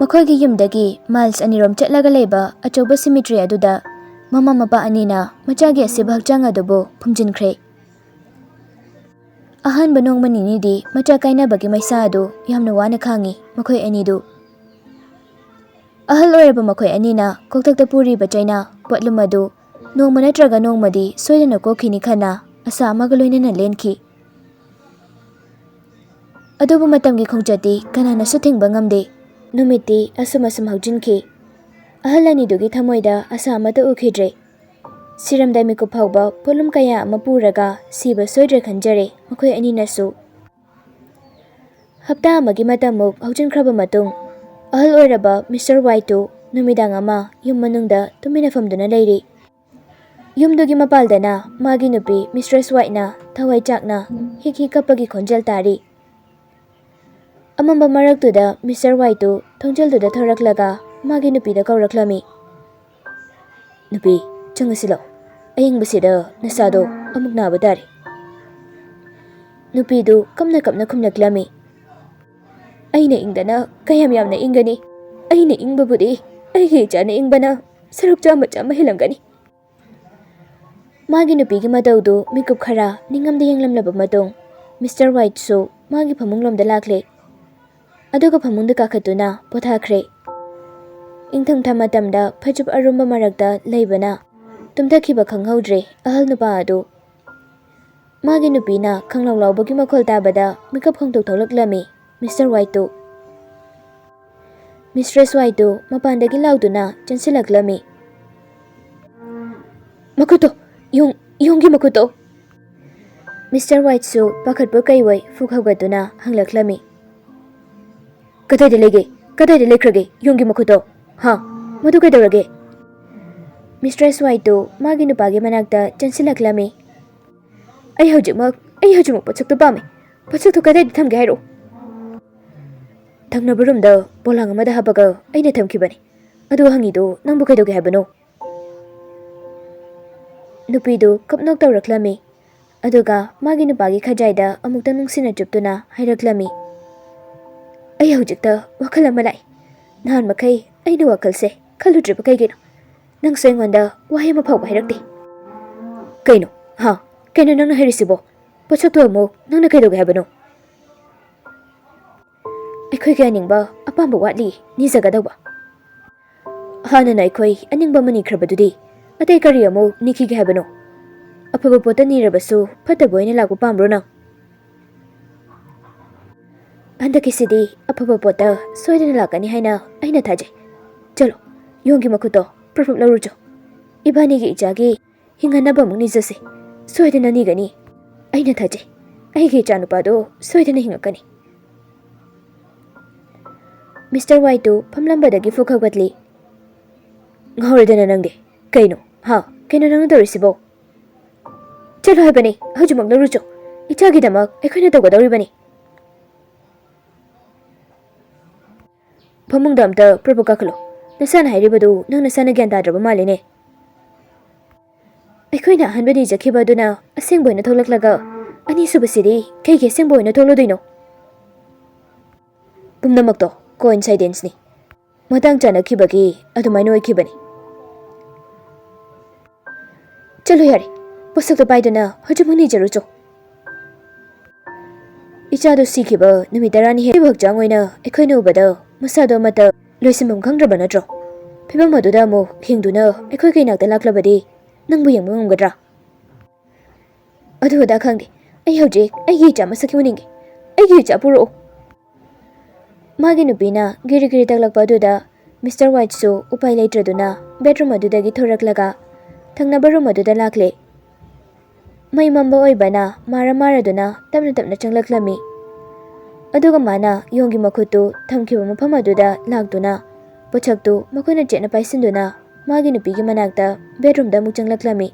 ꯃꯈꯣꯏꯒꯤ ꯌꯨꯝꯗꯒꯤ ꯃꯥꯏꯜꯁ ꯑꯅꯤꯔꯣꯝ ꯆꯠꯂꯒ ꯂꯩꯕ ꯑꯆꯧꯕ ꯁꯤꯃꯤꯇ꯭ꯔꯤ ꯑꯗꯨꯗ ꯃꯃꯥ ꯃꯄꯥ ꯑꯅꯤꯅ ꯃꯆꯥꯒꯤ ꯑꯁꯤꯕ ꯍꯛꯆꯥꯡ ꯑꯗꯨꯕꯨ ꯐꯨꯝꯖꯤꯟꯈ꯭ꯔꯦ꯫ ꯑꯍꯥꯟꯕ ꯅꯣꯡꯃ ꯅꯤꯅꯤꯗꯤ ꯃꯆꯥ ꯀꯥꯏꯅꯕꯒꯤ ꯃꯩꯁꯥ ꯑꯗꯨ ꯌꯥꯝꯅ ꯋꯥꯅ ꯈꯥꯡꯉꯤ ꯃꯈꯣꯏ ꯑꯅꯤꯗꯨ꯫ ꯑꯍꯜ ꯑꯣꯏꯔꯕ ꯃꯈꯣꯏ ꯑꯅꯤꯅ ꯀꯣꯛꯊꯛꯇ ꯄꯨꯔꯤꯕ ꯆꯩꯅꯥ ꯄꯣꯠꯂꯨꯝ ꯑꯗꯨ ꯅꯣꯡꯃ ꯅꯠꯇ꯭ꯔꯒ ꯅꯣꯡꯃꯗꯤ ꯁꯣꯏꯗꯅ ꯀꯣꯛꯈꯤꯅꯤ ꯈꯟꯅ ꯑꯁꯥ ꯑꯃꯒ ꯂꯣꯏꯅꯅ ꯂꯦꯟꯈꯤ꯫ ꯑꯗꯨꯕꯨ ꯃꯇꯝꯒꯤ ꯈꯣꯡꯆꯠꯇꯤ ꯀꯅꯥꯅꯁꯨ ꯊꯤꯡꯕ ꯉꯝꯗꯦ꯫ ꯅꯨꯃꯤꯠꯇꯤ ꯑꯁꯨꯝ ꯑꯁꯨꯝ ꯍꯧꯖꯤꯟꯈꯤ꯫ ꯑꯍꯜ ꯑꯅꯤꯗꯨꯒꯤ ꯊꯃꯣꯏꯗ ꯑꯁꯥ ꯑꯃꯠꯇ ꯎꯈꯤꯗ꯭ꯔꯦ꯫ ꯁꯤꯔꯝꯗꯥꯏ ꯃꯤꯀꯨꯞ ꯐꯥꯎꯕ ꯄꯣꯠꯂꯨꯝ ꯀꯌꯥ ꯑꯃ ꯄꯨꯔꯒ ꯁꯤꯕ ꯁꯣꯏꯗ꯭ꯔꯦ ꯈꯟꯖꯔꯦ ꯃꯈꯣꯏ ꯑꯅꯤꯅꯁꯨ꯫ ꯍꯞꯇꯥ ꯑꯃꯒꯤ ꯃꯇꯝꯃꯨꯛ ꯍꯧꯖꯤꯟꯈ꯭ꯔꯕ ꯃꯇꯨꯡ, ꯑꯍꯜ ꯑꯣꯏꯔꯕ ꯃꯤꯁꯇꯔ ꯋꯥꯏꯠꯇꯨ ꯅꯨꯃꯤꯗꯥꯡ ꯑꯃ ꯌꯨꯝ ꯃꯅꯨꯡꯗ ꯇꯨꯃꯤꯟꯅ ꯐꯝꯗꯨꯅ ꯂꯩꯔꯤ꯫ ꯌꯨꯝꯗꯨꯒꯤ ꯃꯄꯥꯜꯗꯅ ꯃꯥꯒꯤ ꯅꯨꯄꯤ ꯃꯤꯁꯇ꯭ꯔꯦꯁ ꯋꯥꯏꯠꯅ ꯊꯋꯥꯏ ꯆꯥꯛꯅ ꯍꯤꯛ ꯍꯤꯛ ꯀꯞꯄꯒꯤ ꯈꯣꯟꯖꯦꯜ ꯇꯥꯔꯤ꯫ ꯑꯃꯝꯕ ꯃꯔꯛꯇꯨꯗ ꯃꯤꯁꯇꯔ ꯋꯥꯏꯠꯇꯨ ꯊꯣꯡꯖꯤꯜꯗꯨꯗ ꯊꯣꯔꯛꯂꯒ ꯃꯥꯒꯤ ꯅꯨꯄꯤꯗ ꯀꯧꯔꯛꯂꯝꯃꯤ, "ꯅꯨꯄꯤ, ꯆꯪꯉꯁꯤ ꯂꯥꯎ꯫ ꯑꯌꯤꯡꯕꯁꯤꯗ ꯅꯁꯥꯗꯣ ꯑꯃꯨꯛ ꯅꯥꯕ ꯇꯥꯔꯦ꯫" ꯅꯨꯄꯤꯗꯨ ꯀꯞꯅ ꯀꯞꯅ ꯈꯨꯝꯂꯛꯂꯝꯃꯤ, ꯑꯩꯅ ꯏꯪꯗꯅ ꯀꯌꯥꯝ ꯌꯥꯝꯅ ꯏꯪꯒꯅꯤ? ꯑꯩꯅ ꯏꯪꯕꯕꯨꯗꯤ ꯑꯩꯒꯤ ꯏꯆꯥꯅ ꯏꯪꯕꯅ ꯁꯔꯨꯛ ꯆꯥꯝꯃ ꯆꯥꯝꯃ ꯍꯦꯜꯂꯝꯒꯅꯤ꯫ ꯃꯥꯒꯤ ꯅꯨꯄꯤꯒꯤ ꯃꯇꯧꯗꯨ ꯃꯤꯀꯨꯞ ꯈꯔ ꯅꯤꯡꯉꯝꯗ ꯌꯦꯡꯂꯝꯂꯕ ꯃꯇꯨꯡ, ꯃꯤꯁꯇꯔ ꯋꯥꯏꯠꯁꯨ ꯃꯥꯒꯤ ꯐꯃꯨꯡꯂꯣꯝꯗ ꯂꯥꯛꯂꯦ꯫ ꯑꯗꯨꯒ ꯐꯃꯨꯡꯗ ꯀꯥꯈꯠꯇꯨꯅ ꯄꯣꯊꯥꯈ꯭ꯔꯦ꯫ ꯏꯪꯊꯝꯊꯥ ꯃꯇꯝꯗ ꯐꯩꯖꯨꯞ ꯑꯔꯨꯝꯕ ꯃꯔꯛꯇ ꯂꯩꯕꯅ ꯇꯨꯝꯊꯈꯤꯕ ꯈꯪꯍꯧꯗ꯭ꯔꯦ ꯑꯍꯜ ꯅꯨꯄꯥ ꯑꯗꯨ꯫ ꯃꯥꯒꯤ ꯅꯨꯄꯤꯅ ꯈꯪꯂꯥꯎ ꯂꯥꯎꯕꯒꯤ ꯃꯈꯣꯜ ꯇꯥꯕꯗ ꯃꯤꯀꯞ ꯈꯪꯇꯣꯛ ꯊꯣꯛꯂꯛꯂꯝꯃꯤ ꯃꯤꯁꯇꯔ ꯋꯥꯏꯠꯇꯨ꯫ ꯃꯤꯁꯇ꯭ꯔꯦꯁ ꯋꯥꯏꯠꯇꯨ ꯃꯄꯥꯟꯗꯒꯤ ꯂꯥꯎꯗꯨꯅ ꯆꯪꯁꯤꯜꯂꯛꯂꯝꯃꯤ꯫ "ꯃꯈꯨꯠꯇꯣ! ꯌꯣꯡ, ꯌꯣꯡꯒꯤ ꯃꯈꯨꯠꯇꯣ!" ꯃꯤꯁꯇꯔ ꯋꯥꯏꯠꯁꯨ ꯄꯥꯈꯠꯄ ꯀꯩꯑꯣꯏ ꯐꯨꯛ ꯍꯧꯒꯠꯇꯨꯅ ꯍꯪꯂꯛꯂꯝꯃꯤ꯫ "ꯀꯗꯥꯏꯗ ꯂꯩꯒꯦ? ꯀꯗꯥꯏꯗ ꯂꯩꯈ꯭ꯔꯒꯦ ꯌꯣꯡꯒꯤ ꯃꯈꯨꯠꯇꯣ? ꯍꯥ? ꯃꯗꯨ ꯀꯩꯗꯧꯔꯒꯦ?" ꯃꯤꯁꯇ꯭ꯔꯦꯁ ꯋꯥꯏꯠꯇꯨ ꯃꯥꯒꯤ ꯅꯨꯄꯥꯒꯤ ꯃꯅꯥꯛꯇ ꯆꯪꯁꯤꯜꯂꯛꯂꯝꯃꯤ꯫ "ꯑꯩ ꯍꯧꯖꯤꯛꯃꯛ, ꯑꯩ ꯍꯧꯖꯤꯛꯃꯛ ꯄꯣꯠꯁꯛꯇꯨ ꯄꯥꯝꯃꯤ꯫ ꯄꯣꯠꯁꯛꯇꯨ ꯀꯗꯥꯏꯗ ꯊꯝꯒꯦ ꯍꯥꯏꯔꯛꯎ꯫" "ꯊꯪꯅꯕ ꯔꯨꯝꯗ ꯄꯣꯂꯥꯡ ꯑꯃꯗ ꯍꯥꯞꯄꯒ ꯑꯩꯅ ꯊꯝꯈꯤꯕꯅꯤ꯫ ꯑꯗꯨ ꯍꯪꯉꯤꯗꯨ ꯅꯪꯕꯨ ꯀꯩꯗꯧꯒꯦ ꯍꯥꯏꯕꯅꯣ?" ꯅꯨꯄꯤꯗꯨ ꯀꯞꯅꯣꯛ ꯇꯧꯔꯛꯂꯝꯃꯤ꯫ ꯑꯗꯨꯒ ꯃꯥꯒꯤ ꯅꯨꯄꯥꯒꯤ ꯈꯖꯥꯏꯗ ꯑꯃꯨꯛꯇ ꯅꯨꯡꯁꯤꯅ ꯆꯨꯞꯇꯨꯅ ꯍꯥꯏꯔꯛꯂꯝꯃꯤ꯫ "ꯑꯩ ꯍꯧꯖꯤꯛꯇ ꯋꯥꯈꯜ ꯑꯃ ꯂꯥꯛꯏ꯫ ꯅꯍꯥꯟ ꯃꯈꯩ ꯑꯩꯅ ꯋꯥꯈꯜꯁꯦ ꯈꯜꯂꯨꯗ꯭ꯔꯤꯕ ꯀꯩꯒꯤꯅꯣ? ꯅꯪꯁꯨ ꯑꯩꯉꯣꯟꯗ ꯋꯥꯍꯩ ꯑꯃ ꯐꯥꯎꯕ ꯍꯥꯏꯔꯛꯇꯦ꯫" "ꯀꯩꯅꯣ? ꯍꯥ? ꯀꯩꯅꯣ ꯅꯪꯅ ꯍꯥꯏꯔꯤꯁꯤꯕꯣ? ꯄꯣꯠꯁꯛꯇꯣ ꯑꯃꯨꯛ ꯅꯪꯅ ꯀꯩꯗꯧꯒꯦ ꯍꯥꯏꯕꯅꯣ?" "ꯑꯩꯈꯣꯏꯒꯤ ꯑꯅꯤꯡꯕ ꯑꯄꯥꯝꯕ ꯋꯥꯠꯂꯤ ꯅꯤꯖꯒꯗꯧꯕ꯫ ꯍꯥꯟꯅꯅ ꯑꯩꯈꯣꯏ ꯑꯅꯤꯡꯕ ꯑꯃ ꯅꯤꯈ꯭ꯔꯕꯗꯨꯗꯤ ꯑꯇꯩ ꯀꯔꯤ ꯑꯃꯨꯛ ꯅꯤꯈꯤꯒꯦ ꯍꯥꯏꯕꯅꯣ? ꯑꯐꯕ ꯄꯣꯠꯇ ꯅꯤꯔꯕꯁꯨ ꯐꯠꯇꯕ ꯑꯣꯏꯅ ꯂꯥꯛꯄ ꯄꯥꯝꯕ꯭ꯔꯣ ꯅꯪ?" "ꯍꯟꯗꯛꯀꯤꯁꯤꯗꯤ ꯑꯐꯕ ꯄꯣꯠꯇ ꯁꯣꯏꯗꯅ ꯂꯥꯛꯀꯅꯤ ꯍꯥꯏꯅ ꯑꯩꯅ ꯊꯥꯖꯩ꯫ ꯆꯠꯂꯣ, ꯌꯣꯡꯒꯤ ꯃꯈꯨꯠꯇꯣ ꯄ꯭ꯔꯞ ꯄ꯭ꯔꯞ ꯂꯧꯔꯨꯆꯣ꯫ ꯏꯕꯥꯅꯤꯒꯤ ꯏꯆꯥꯒꯤ ꯍꯤꯡꯍꯟꯅꯕ ꯑꯃꯨꯛ ꯅꯤꯖꯁꯦ꯫ ꯁꯣꯏꯗꯅ ꯅꯤꯒꯅꯤ꯫ ꯑꯩꯅ ꯊꯥꯖꯩ, ꯑꯩꯒꯤ ꯏꯆꯥꯅꯨꯄꯥꯗꯣ ꯁꯣꯏꯗꯅ ꯍꯤꯡꯉꯛꯀꯅꯤ꯫" ꯃꯤꯁꯇꯔ ꯋꯥꯏꯠꯇꯨ ꯐꯝꯂꯝꯕꯗꯒꯤ ꯐꯨꯛ ꯍꯧꯒꯠꯂꯤ꯫ "ꯉꯥꯎꯔꯦꯗꯅ ꯅꯪꯗꯤ꯫ ꯀꯩꯅꯣ? ꯍꯥ? ꯀꯩꯅꯣ ꯅꯪꯅ ꯇꯧꯔꯤꯁꯤꯕꯣ?" "ꯆꯠꯂꯣ ꯍꯥꯏꯕꯅꯤ, ꯍꯧꯖꯤꯛꯃꯛ ꯂꯧꯔꯨꯆꯣ꯫ ꯏꯆꯥꯒꯤꯗꯃꯛ ꯑꯩꯈꯣꯏꯅ ꯇꯧꯒꯗꯧꯔꯤꯕꯅꯤ꯫" "ꯐꯃꯨꯡꯗ ꯑꯝꯇ ꯄ꯭ꯔꯞ ꯄ꯭ꯔꯞ ꯀꯥꯈꯠꯂꯣ꯫ ꯅꯁꯥꯅ ꯍꯥꯏꯔꯤꯕꯗꯨ ꯅꯪ ꯅꯁꯥꯅ ꯒ꯭ꯌꯥꯟ ꯇꯥꯗ꯭ꯔꯕ ꯃꯥꯜꯂꯦꯅꯦ꯫ ꯑꯩꯈꯣꯏꯅ ꯑꯍꯥꯟꯕ ꯅꯤꯖꯈꯤꯕ ꯑꯗꯨꯅ ꯑꯁꯦꯡꯕ ꯑꯣꯏꯅ ꯊꯣꯛꯂꯛꯂꯒ, ꯑꯅꯤꯁꯨꯕꯁꯤꯗꯤ ꯀꯩꯒꯤ ꯑꯁꯦꯡꯕ ꯑꯣꯏꯅ ꯊꯣꯛꯂꯨꯗꯣꯏꯅꯣ?" ꯄꯨꯝꯅꯃꯛꯇꯣ coincidenceꯅꯤ꯫ ꯃꯇꯥꯡ ꯆꯥꯅꯈꯤꯕꯒꯤ ꯑꯗꯨꯃꯥꯏꯅ ꯑꯣꯏꯈꯤꯕꯅꯤ꯫ ꯆꯠꯂꯣ ꯌꯥꯔꯦ, ꯄꯣꯠꯁꯛꯇꯣ ꯄꯥꯏꯗꯨꯅ ꯍꯧꯖꯤꯛꯃꯛ ꯅꯤꯖꯔꯨꯆꯣ꯫ ꯏꯆꯥꯗꯣ ꯁꯤꯈꯤꯕ ꯅꯨꯃꯤꯠ ꯇꯔꯥꯅꯤ ꯍꯦꯜꯂꯕ ꯍꯛꯆꯥꯡ ꯑꯣꯏꯅ ꯑꯩꯈꯣꯏꯅ ꯎꯕꯗ ꯃꯁꯥꯗꯣ ꯑꯃꯠꯇ ꯂꯣꯏꯁꯤꯟꯐꯝ ꯈꯪꯗ꯭ꯔꯕ ꯅꯠꯇ꯭ꯔꯣ? ꯐꯤꯕꯝ ꯑꯗꯨꯗ ꯑꯃꯨꯛ ꯍꯤꯡꯗꯨꯅ ꯑꯩꯈꯣꯏ ꯀꯩꯅꯥꯛꯇ ꯂꯥꯛꯂꯕꯗꯤ ꯅꯪꯕꯨ ꯌꯦꯡꯕ ꯉꯝꯒꯗ꯭ꯔꯥ? ꯑꯗꯨ ꯑꯗꯥ ꯈꯪꯗꯦ, ꯑꯩ ꯍꯧꯖꯤꯛ ꯑꯩꯒꯤ ꯏꯆꯥ ꯃꯁꯛ ꯎꯅꯤꯡꯉꯦ꯫ ꯑꯩꯒꯤ ꯏꯆꯥ ꯄꯨꯔꯛꯑꯣ꯫ ꯃꯥꯒꯤ ꯅꯨꯄꯤꯅ ꯒꯤꯔꯤ ꯒꯤꯔꯤ ꯇꯛꯂꯛꯄ ꯑꯗꯨꯗ ꯃꯤꯁꯇꯔ ꯋꯥꯏꯠꯁꯨ ꯎꯄꯥꯏ ꯂꯩꯇ꯭ꯔꯗꯨꯅ ꯕꯦꯗꯔꯨꯝ ꯑꯗꯨꯗꯒꯤ ꯊꯣꯔꯛꯂꯒ ꯊꯪꯅꯕ ꯔꯨꯝ ꯑꯗꯨꯗ ꯂꯥꯛꯂꯦ꯫ ꯃꯩ ꯃꯝꯕ ꯑꯣꯏꯕꯅ ꯃꯥꯔ ꯃꯥꯔꯗꯨꯅ ꯇꯞꯅ ꯇꯞꯅ ꯆꯪꯂꯛꯂꯝꯃꯤ꯫ ꯑꯗꯨꯒ ꯃꯥꯅ ꯌꯣꯡꯒꯤ ꯃꯈꯨꯠꯇꯨ ꯊꯝꯈꯤꯕ ꯃꯐꯝ ꯑꯗꯨꯗ ꯂꯥꯛꯇꯨꯅ ꯄꯣꯠꯁꯛꯇꯨ ꯃꯈꯨꯠꯅ ꯆꯦꯠꯅ ꯄꯥꯏꯁꯤꯟꯗꯨꯅ ꯃꯥꯒꯤ ꯅꯨꯄꯤꯒꯤ ꯃꯅꯥꯛꯇ ꯕꯦꯗꯔꯨꯝꯗ ꯑꯃꯨꯛ ꯆꯪꯂꯛꯂꯝꯃꯤ꯫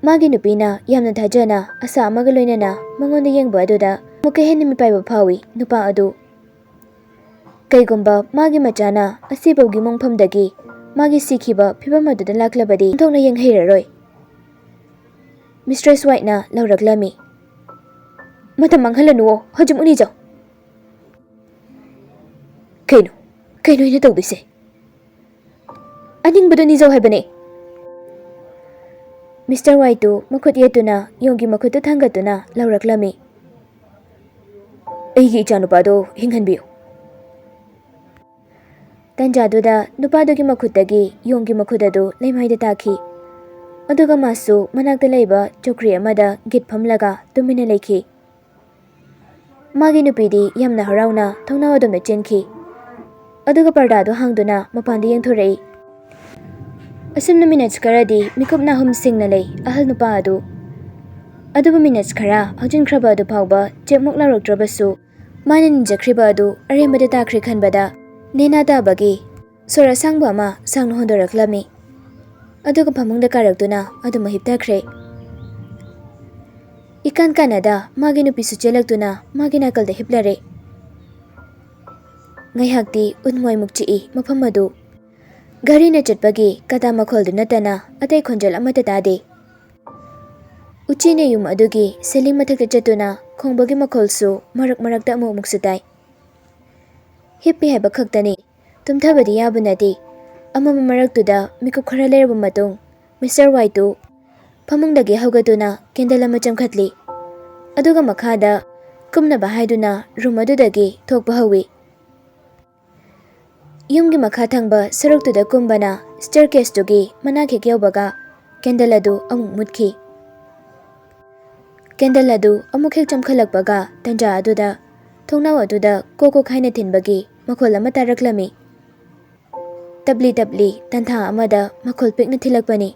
ꯃꯥꯒꯤ ꯅꯨꯄꯤꯅ ꯌꯥꯝꯅ ꯊꯥꯖꯅ ꯑꯁꯥ ꯑꯃꯒ ꯂꯣꯏꯅꯅ ꯃꯉꯣꯟꯗ ꯌꯦꯡꯕ ꯑꯗꯨꯗ ꯑꯃꯨꯛꯀ ꯍꯦꯟꯅ ꯃꯤꯄꯥꯏꯕ ꯐꯥꯎꯏ ꯅꯨꯄꯥ ꯑꯗꯨ꯫ ꯀꯩꯒꯨꯝꯕ ꯃꯥꯒꯤ ꯃꯆꯥꯅ ꯑꯁꯤꯐꯥꯎꯒꯤ ꯃꯣꯡꯐꯝꯗꯒꯤ ꯃꯥꯒꯤ ꯁꯤꯈꯤꯕ ꯐꯤꯕꯝ ꯑꯗꯨꯗ ꯂꯥꯛꯂꯕꯗꯤ ꯑꯣꯟꯊꯣꯛꯅ ꯌꯦꯡꯍꯩꯔꯔꯣꯏ꯫ ꯃꯤꯁꯇ꯭ꯔꯦꯁ ꯋꯥꯏꯠꯅ ꯂꯥꯎꯔꯛꯂꯝꯃꯤ꯫ "ꯃꯇꯝ ꯃꯥꯡꯍꯜꯂꯅꯨꯋꯣ, ꯍꯧꯖꯤꯛꯃꯛ ꯅꯤꯖꯧ꯫" "ꯀꯩꯅꯣ? ꯀꯩꯅꯣ ꯑꯩꯅ ꯇꯧꯗꯣꯏꯁꯦ?" "ꯑꯅꯤꯡꯕꯗꯣ ꯅꯤꯖꯧ ꯍꯥꯏꯕꯅꯦ꯫" ꯃꯤꯁꯇꯔ ꯋꯥꯏꯠꯇꯨ ꯃꯈꯨꯠ ꯌꯦꯠꯇꯨꯅ ꯌꯣꯡꯒꯤ ꯃꯈꯨꯠꯇꯨ ꯊꯥꯡꯒꯠꯇꯨꯅ ꯂꯥꯎꯔꯛꯂꯝꯃꯤ꯫ "ꯑꯩꯒꯤ ꯏꯆꯥꯅꯨꯄꯥꯗꯣ ꯍꯤꯡꯍꯟꯕꯤꯌꯨ꯫" ꯇꯟꯖꯥꯗꯨꯗ ꯅꯨꯄꯥꯗꯨꯒꯤ ꯃꯈꯨꯠꯇꯒꯤ ꯌꯣꯡꯒꯤ ꯃꯈꯨꯠ ꯑꯗꯨ ꯂꯩꯃꯥꯏꯗ ꯇꯥꯈꯤ꯫ ꯑꯗꯨꯒ ꯃꯥꯁꯨ ꯃꯅꯥꯛꯇ ꯂꯩꯕ ꯆꯧꯀ꯭ꯔꯤ ꯑꯃꯗ ꯒꯤꯠ ꯐꯝꯂꯒ ꯇꯨꯃꯤꯟꯅ ꯂꯩꯈꯤ꯫ ꯃꯥꯒꯤ ꯅꯨꯄꯤꯗꯤ ꯌꯥꯝꯅ ꯍꯔꯥꯎꯅ ꯊꯣꯡꯅꯥꯎ ꯑꯗꯣꯝꯗ ꯆꯦꯟꯈꯤ꯫ ꯑꯗꯨꯒ ꯄꯔꯗꯥꯗꯨ ꯍꯥꯡꯗꯨꯅ ꯃꯄꯥꯟꯗ ꯌꯦꯡꯊꯣꯔꯛꯏ꯫ ꯑꯁꯨꯝꯅ ꯃꯤꯅꯠꯁ ꯈꯔꯗꯤ ꯃꯤꯀꯨꯞ ꯅꯥꯍꯨꯝ ꯁꯤꯡꯅ ꯂꯩ ꯑꯍꯜ ꯅꯨꯄꯥ ꯑꯗꯨ꯫ ꯑꯗꯨꯕꯨ ꯃꯤꯅꯠꯁ ꯈꯔ ꯍꯧꯖꯤꯟꯈ꯭ꯔꯕ ꯑꯗꯨ ꯐꯥꯎꯕ ꯆꯦꯞꯃꯨꯛ ꯂꯥꯎꯔꯛꯇ꯭ꯔꯕꯁꯨ, ꯃꯥꯅ ꯅꯤꯡꯖꯈ꯭ꯔꯤꯕ ꯑꯗꯨ ꯑꯔꯦꯝꯕꯗ ꯇꯥꯈ꯭ꯔꯦ ꯈꯟꯕꯗ ꯅꯦꯅꯥ ꯇꯥꯕꯒꯤ ꯁꯣꯔ ꯑꯁꯥꯡꯕ ꯑꯃ ꯁꯥꯡꯅ ꯍꯣꯟꯗꯣꯔꯛꯂꯝꯃꯤ꯫ ꯑꯗꯨꯒ ꯐꯃꯨꯡꯗ ꯀꯥꯔꯛꯇꯨꯅ ꯑꯗꯨꯝ ꯍꯤꯞꯊꯈ꯭ꯔꯦ꯫ ꯏꯀꯥꯟ ꯀꯥꯟꯅꯗ ꯃꯥꯒꯤ ꯅꯨꯄꯤꯁꯨ ꯆꯦꯜꯂꯛꯇꯨꯅ ꯃꯥꯒꯤ ꯅꯥꯀꯜꯗ ꯍꯤꯞꯂꯔꯦ꯫ ꯉꯥꯏꯍꯥꯛꯇꯤ ꯎꯟ ꯃꯣꯏꯃꯨꯛ ꯆꯤꯛꯏ ꯃꯐꯝ ꯑꯗꯨ꯫ ꯒꯥꯔꯤꯅ ꯆꯠꯄꯒꯤ ꯀꯗꯥ ꯃꯈꯣꯜꯗꯨ ꯅꯠꯇꯅ ꯑꯇꯩ ꯈꯣꯟꯖꯦꯜ ꯑꯃꯠꯇ ꯇꯥꯗꯦ꯫ ꯎꯆꯤꯅ ꯌꯨꯝ ꯑꯗꯨꯒꯤ ꯁꯤꯂꯤꯡ ꯃꯊꯛꯇ ꯆꯠꯇꯨꯅ ꯈꯣꯡꯕꯒꯤ ꯃꯈꯣꯜꯁꯨ ꯃꯔꯛ ꯃꯔꯛꯇ ꯑꯃꯨꯛ ꯑꯃꯨꯛꯁꯨ ꯇꯥꯏ꯫ ꯍꯤꯞꯄꯤ ꯍꯥꯏꯕ ꯈꯛꯇꯅꯤ, ꯇꯨꯝꯊꯕꯗꯤ ꯌꯥꯕ ꯅꯠꯇꯦ꯫ ꯑꯃꯝꯕ ꯃꯔꯛꯇꯨꯗ ꯃꯤꯀꯨꯞ ꯈꯔ ꯂꯩꯔꯕ ꯃꯇꯨꯡ, ꯃꯤꯁꯇꯔ ꯋꯥꯏꯠꯇꯨ ꯐꯃꯨꯡꯗꯒꯤ ꯍꯧꯒꯠꯇꯨꯅ ꯀꯦꯟꯗꯜ ꯑꯃ ꯆꯪꯈꯠꯂꯤ꯫ ꯑꯗꯨꯒ ꯃꯈꯥꯗ ꯀꯨꯝꯅꯕ ꯍꯥꯏꯗꯨꯅ ꯔꯨꯝ ꯑꯗꯨꯗꯒꯤ ꯊꯣꯛꯄ ꯍꯧꯏ꯫ ꯌꯨꯝꯒꯤ ꯃꯈꯥ ꯊꯪꯕ ꯁꯔꯨꯛꯇꯨꯗ ꯀꯨꯝꯕꯅ ꯁ꯭ꯇꯦꯌꯔꯀꯦꯁꯇꯨꯒꯤ ꯃꯅꯥꯛ ꯍꯦꯛ ꯌꯧꯕꯒ ꯀꯦꯟꯗꯜ ꯑꯗꯨ ꯑꯃꯨꯛ ꯃꯨꯠꯈꯤ꯫ ꯀꯦꯟꯗꯜ ꯑꯗꯨ ꯑꯃꯨꯛ ꯍꯦꯛ ꯆꯝꯈꯠꯂꯛꯄꯒ ꯇꯟꯖꯥ ꯑꯗꯨꯗ ꯊꯣꯡꯅꯥꯎ ꯑꯗꯨꯗ ꯀꯣꯛ ꯀꯣꯛ ꯍꯥꯏꯅ ꯊꯤꯟꯕꯒꯤ ꯃꯈꯣꯜ ꯑꯃ ꯇꯥꯔꯛꯂꯝꯃꯤ꯫ ꯇꯞꯂꯤ ꯇꯞꯂꯤ ꯇꯟꯊꯥ ꯑꯃꯗ ꯃꯈꯣꯜ ꯄꯤꯛꯅ ꯊꯤꯜꯂꯛꯄꯅꯤ꯫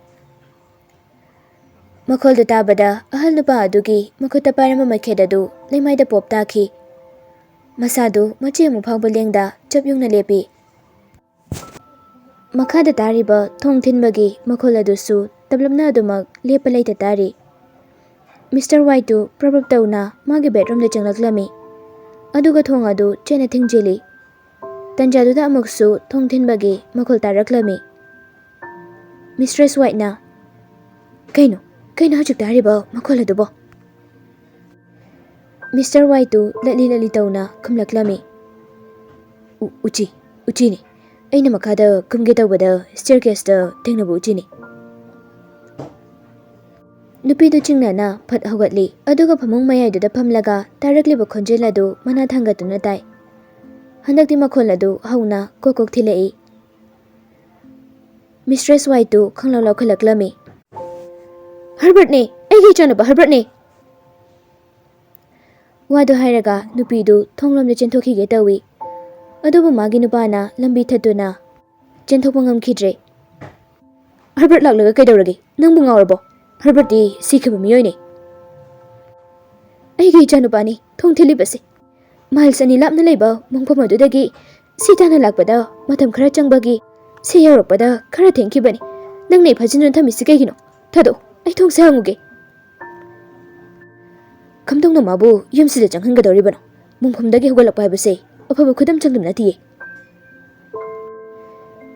ꯃꯈꯣꯜꯗꯨ ꯇꯥꯕꯗ ꯑꯍꯜ ꯅꯨꯄꯥ ꯑꯗꯨꯒꯤ ꯃꯈꯨꯠꯇ ꯄꯥꯏꯔꯝꯕ ꯃꯩꯈꯦꯠ ꯑꯗꯨ ꯂꯩꯃꯥꯏꯗ ꯄꯣꯞ ꯇꯥꯈꯤ꯫ ꯃꯁꯥꯗꯨ ꯃꯆꯤ ꯑꯃ ꯐꯥꯎꯕ ꯂꯦꯡꯗ ꯆꯞ ꯌꯨꯡꯅ ꯂꯦꯞꯄꯤ꯫ ꯃꯈꯥꯗ ꯇꯥꯔꯤꯕ ꯊꯣꯡ ꯊꯤꯟꯕꯒꯤ ꯃꯈꯣꯜ ꯑꯗꯨꯁꯨ ꯇꯞꯂꯞꯅ ꯑꯗꯨꯃꯛ ꯂꯦꯞꯄ ꯂꯩꯇ ꯇꯥꯔꯤ꯫ ꯃꯤꯁꯇꯔ ꯋꯥꯏꯠꯇꯨ ꯄ꯭ꯔꯞ ꯄ꯭ꯔꯞ ꯇꯧꯅ ꯃꯥꯒꯤ ꯕꯦꯗꯔꯨꯝꯗ ꯆꯪꯂꯛꯂꯝꯃꯤ꯫ ꯑꯗꯨꯒ ꯊꯣꯡ ꯑꯗꯨ ꯆꯦꯠꯅ ꯊꯤꯡꯖꯤꯜꯂꯤ꯫ ꯇꯟꯖꯥꯗꯨꯗ ꯑꯃꯨꯛꯁꯨ ꯊꯣꯡ ꯊꯤꯟꯕꯒꯤ ꯃꯈꯣꯜ ꯇꯥꯔꯛꯂꯝꯃꯤ꯫ ꯃꯤꯁꯇ꯭ꯔꯦꯁ ꯋꯥꯏꯠꯅ, "ꯀꯩꯅꯣ? ꯀꯩꯅꯣ ꯍꯧꯖꯤꯛ ꯇꯥꯔꯤꯕ ꯃꯈꯣꯜ ꯑꯗꯨꯕꯣ?" ꯃꯤꯁꯇꯔ ꯋꯥꯏꯠꯇꯨ ꯂꯠꯂꯤ ꯂꯠꯂꯤ ꯇꯧꯅ ꯈꯨꯝꯂꯛꯂꯝꯃꯤ꯫ "ꯎ-, ꯎꯆꯤ, ꯎꯆꯤꯅꯤ꯫ ꯑꯩꯅ ꯃꯈꯥꯗ ꯀꯨꯝꯒꯦ ꯇꯧꯕꯗ ꯁ꯭ꯇꯦꯌꯔꯀꯦꯁꯇ ꯊꯦꯡꯅꯕ ꯎꯆꯤꯅꯤ꯫" ꯅꯨꯄꯤꯗꯨ ꯆꯤꯡꯅꯅ ꯐꯠ ꯍꯧꯒꯠꯂꯤ, ꯑꯗꯨꯒ ꯐꯃꯨꯡ ꯃꯌꯥꯏꯗꯨꯗ ꯐꯝꯂꯒ ꯇꯥꯔꯛꯂꯤꯕ ꯈꯣꯟꯖꯦꯜ ꯑꯗꯨ ꯃꯅꯥ ꯊꯥꯡꯒꯠꯇꯨꯅ ꯇꯥꯏ꯫ ꯍꯟꯗꯛꯇꯤ ꯃꯈꯣꯜ ꯑꯗꯨ ꯍꯧꯅ ꯀꯣꯛ ꯀꯣꯛ ꯊꯤꯜꯂꯛꯏ꯫ ꯃꯤꯁꯇ꯭ꯔꯦꯁ ꯋꯥꯏꯠꯇꯨ ꯈꯪꯂꯥꯎ ꯂꯥꯎꯈꯠꯂꯛꯂꯝꯃꯤ꯫ "ꯍꯔꯕꯔꯠꯅꯦ! ꯑꯩꯒꯤ ꯏꯆꯥꯅꯨꯄꯥ ꯍꯔꯕꯔꯠꯅꯦ!" ꯋꯥꯗꯨ ꯍꯥꯏꯔꯒ ꯅꯨꯄꯤꯗꯨ ꯊꯣꯡꯂꯣꯝꯗ ꯆꯦꯟꯊꯣꯛꯈꯤꯒꯦ ꯇꯧꯏ꯫ ꯑꯗꯨꯕꯨ ꯃꯥꯒꯤ ꯅꯨꯄꯥꯅ ꯂꯝꯕꯤ ꯊꯠꯇꯨꯅ ꯆꯦꯟꯊꯣꯛꯄ ꯉꯝꯈꯤꯗ꯭ꯔꯦ꯫ "ꯍꯔꯕꯔꯠ ꯂꯥꯛꯂꯒ ꯀꯩꯗꯧꯔꯒꯦ? ꯅꯪꯕꯨ ꯉꯥꯎꯔꯕꯣ? ꯍꯔꯕꯔꯠꯇꯤ ꯁꯤꯈꯤꯕ ꯃꯤꯑꯣꯏꯅꯤ꯫" "ꯑꯩꯒꯤ ꯏꯆꯥꯅꯨꯄꯥꯅꯤ ꯊꯣꯡ ꯊꯤꯜꯂꯤꯕꯁꯦ꯫ ꯃꯥꯏꯜꯁ ꯑꯅꯤ ꯂꯥꯞꯅ ꯂꯩꯕ ꯃꯣꯡꯐꯝ ꯑꯗꯨꯗꯒꯤ ꯁꯤ ꯇꯥꯟꯅ ꯂꯥꯛꯄꯗ ꯃꯇꯝ ꯈꯔ ꯆꯪꯕꯒꯤ ꯁꯤ ꯌꯧꯔꯛꯄꯗ ꯈꯔ ꯊꯦꯡꯈꯤꯕꯅꯤ꯫ ꯅꯪꯅ ꯏ ꯐꯥꯖꯤꯟꯗꯨꯅ ꯊꯝꯃꯤꯁꯤ ꯀꯩꯒꯤꯅꯣ? ꯊꯥꯗꯣꯛꯑꯣ, ꯑꯩ ꯊꯣꯡꯁꯦ ꯍꯥꯡꯉꯨꯒꯦ꯫" "ꯀꯝꯗꯧꯅ ꯃꯥꯕꯨ ꯌꯨꯝꯁꯤꯗ ꯆꯪꯍꯟꯒꯗꯧꯔꯤꯕꯅꯣ? ꯃꯣꯡꯐꯝꯗꯒꯤ ꯍꯧꯒꯠꯂꯛꯄ ꯍꯥꯏꯕꯁꯦ ꯑꯐꯕ ꯈꯨꯗꯝ ꯆꯥꯡꯗꯝ ꯅꯠꯇꯤꯌꯦ꯫"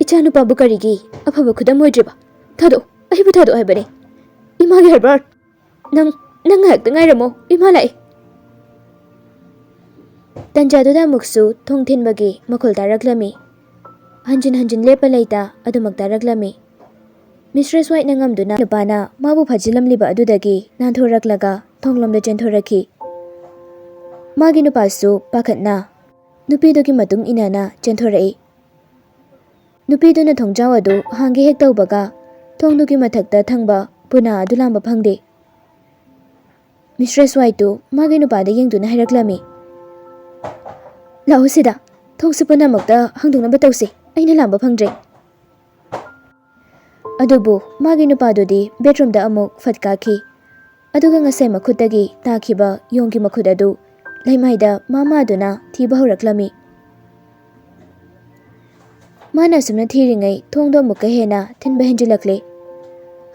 "ꯏꯆꯥꯅꯨꯄꯥꯕꯨ ꯀꯔꯤꯒꯤ ꯑꯐꯕ ꯈꯨꯗꯝ ꯑꯣꯏꯗ꯭ꯔꯤꯕ? ꯊꯥꯗꯣꯛꯑꯣ, ꯑꯩꯕꯨ ꯊꯥꯗꯣꯛꯑꯣ ꯍꯥꯏꯕꯅꯦ꯫ ꯏꯃꯥꯒꯤ ꯍꯔꯕꯔꯠ!" "ꯅꯪ, ꯅꯪ ꯉꯥꯏꯍꯥꯛꯇ ꯉꯥꯏꯔꯝꯃꯣ, ꯏꯃꯥ ꯂꯥꯛꯑꯦ!" ꯇꯟꯖꯥꯗꯨꯗ ꯑꯃꯨꯛꯁꯨ ꯊꯣꯡ ꯊꯤꯟꯕꯒꯤ ꯃꯈꯣꯜ ꯇꯥꯔꯛꯂꯝꯃꯤ꯫ ꯍꯟꯖꯤꯟ ꯍꯟꯖꯤꯟ ꯂꯦꯞꯄ ꯂꯩꯇ ꯑꯗꯨꯃꯛ ꯇꯥꯔꯛꯂꯝꯃꯤ꯫ ꯃꯤꯁꯇ꯭ꯔꯦꯁ ꯋꯥꯏꯠꯅ ꯉꯝꯗꯨꯅ ꯅꯨꯄꯥꯅ ꯃꯥꯕꯨ ꯐꯥꯖꯤꯜꯂꯝꯂꯤꯕ ꯑꯗꯨꯗꯒꯤ ꯅꯥꯟꯊꯣꯔꯛꯂꯒ ꯊꯣꯡꯂꯣꯝꯗ ꯆꯦꯟꯊꯣꯔꯛꯈꯤ꯫ ꯃꯥꯒꯤ ꯅꯨꯄꯥꯁꯨ ꯄꯥꯈꯠꯅ ꯅꯨꯄꯤꯗꯨꯒꯤ ꯃꯇꯨꯡ ꯏꯟꯅꯅ ꯆꯦꯟꯊꯣꯔꯛꯏ꯫ ꯅꯨꯄꯤꯗꯨꯅ ꯊꯣꯡꯖꯥꯎ ꯑꯗꯨ ꯍꯥꯡꯒꯦ ꯍꯦꯛ ꯇꯧꯕꯒ, ꯊꯣꯡꯗꯨꯒꯤ ꯃꯊꯛꯇ ꯊꯪꯕ ꯄꯨꯅꯥ ꯑꯗꯨ ꯂꯥꯝꯕ ꯐꯪꯗꯦ꯫ ꯃꯤꯁꯇ꯭ꯔꯦꯁ ꯋꯥꯏꯠꯇꯨ ꯃꯥꯒꯤ ꯅꯨꯄꯥꯗ ꯌꯦꯡꯗꯨꯅ ꯍꯥꯏꯔꯛꯂꯝꯃꯤ, "ꯂꯥꯛꯑꯣ ꯁꯤꯗ, ꯊꯣꯡꯁꯤ ꯄꯨꯝꯅꯃꯛꯇ ꯍꯥꯡꯗꯣꯛꯅꯕ ꯇꯧꯁꯤ, ꯑꯩꯅ ꯂꯥꯝꯕ ꯐꯪꯗ꯭ꯔꯦ꯫" ꯑꯗꯨꯕꯨ ꯃꯥꯒꯤ ꯅꯨꯄꯥꯗꯨꯗꯤ ꯕꯦꯗꯔꯨꯝꯗ ꯑꯃꯨꯛ ꯐꯠ ꯀꯥꯈꯤ꯫ ꯑꯗꯨꯒ ꯉꯁꯥꯏ ꯃꯈꯨꯠꯇꯒꯤ ꯇꯥꯈꯤꯕ ꯌꯣꯡꯒꯤ ꯃꯈꯨꯠ ꯑꯗꯨ ꯂꯩꯃꯥꯏꯗ ꯃꯥꯃꯥꯗꯨꯅ ꯊꯤꯕ ꯍꯧꯔꯛꯂꯝꯃꯤ꯫ ꯃꯥꯅ ꯑꯁꯨꯝꯅ ꯊꯤꯔꯤꯉꯩ ꯊꯣꯡꯗꯣ ꯑꯃꯨꯛꯀ ꯍꯦꯟꯅ ꯊꯤꯟꯕ ꯍꯦꯟꯖꯤꯜꯂꯛꯂꯦ꯫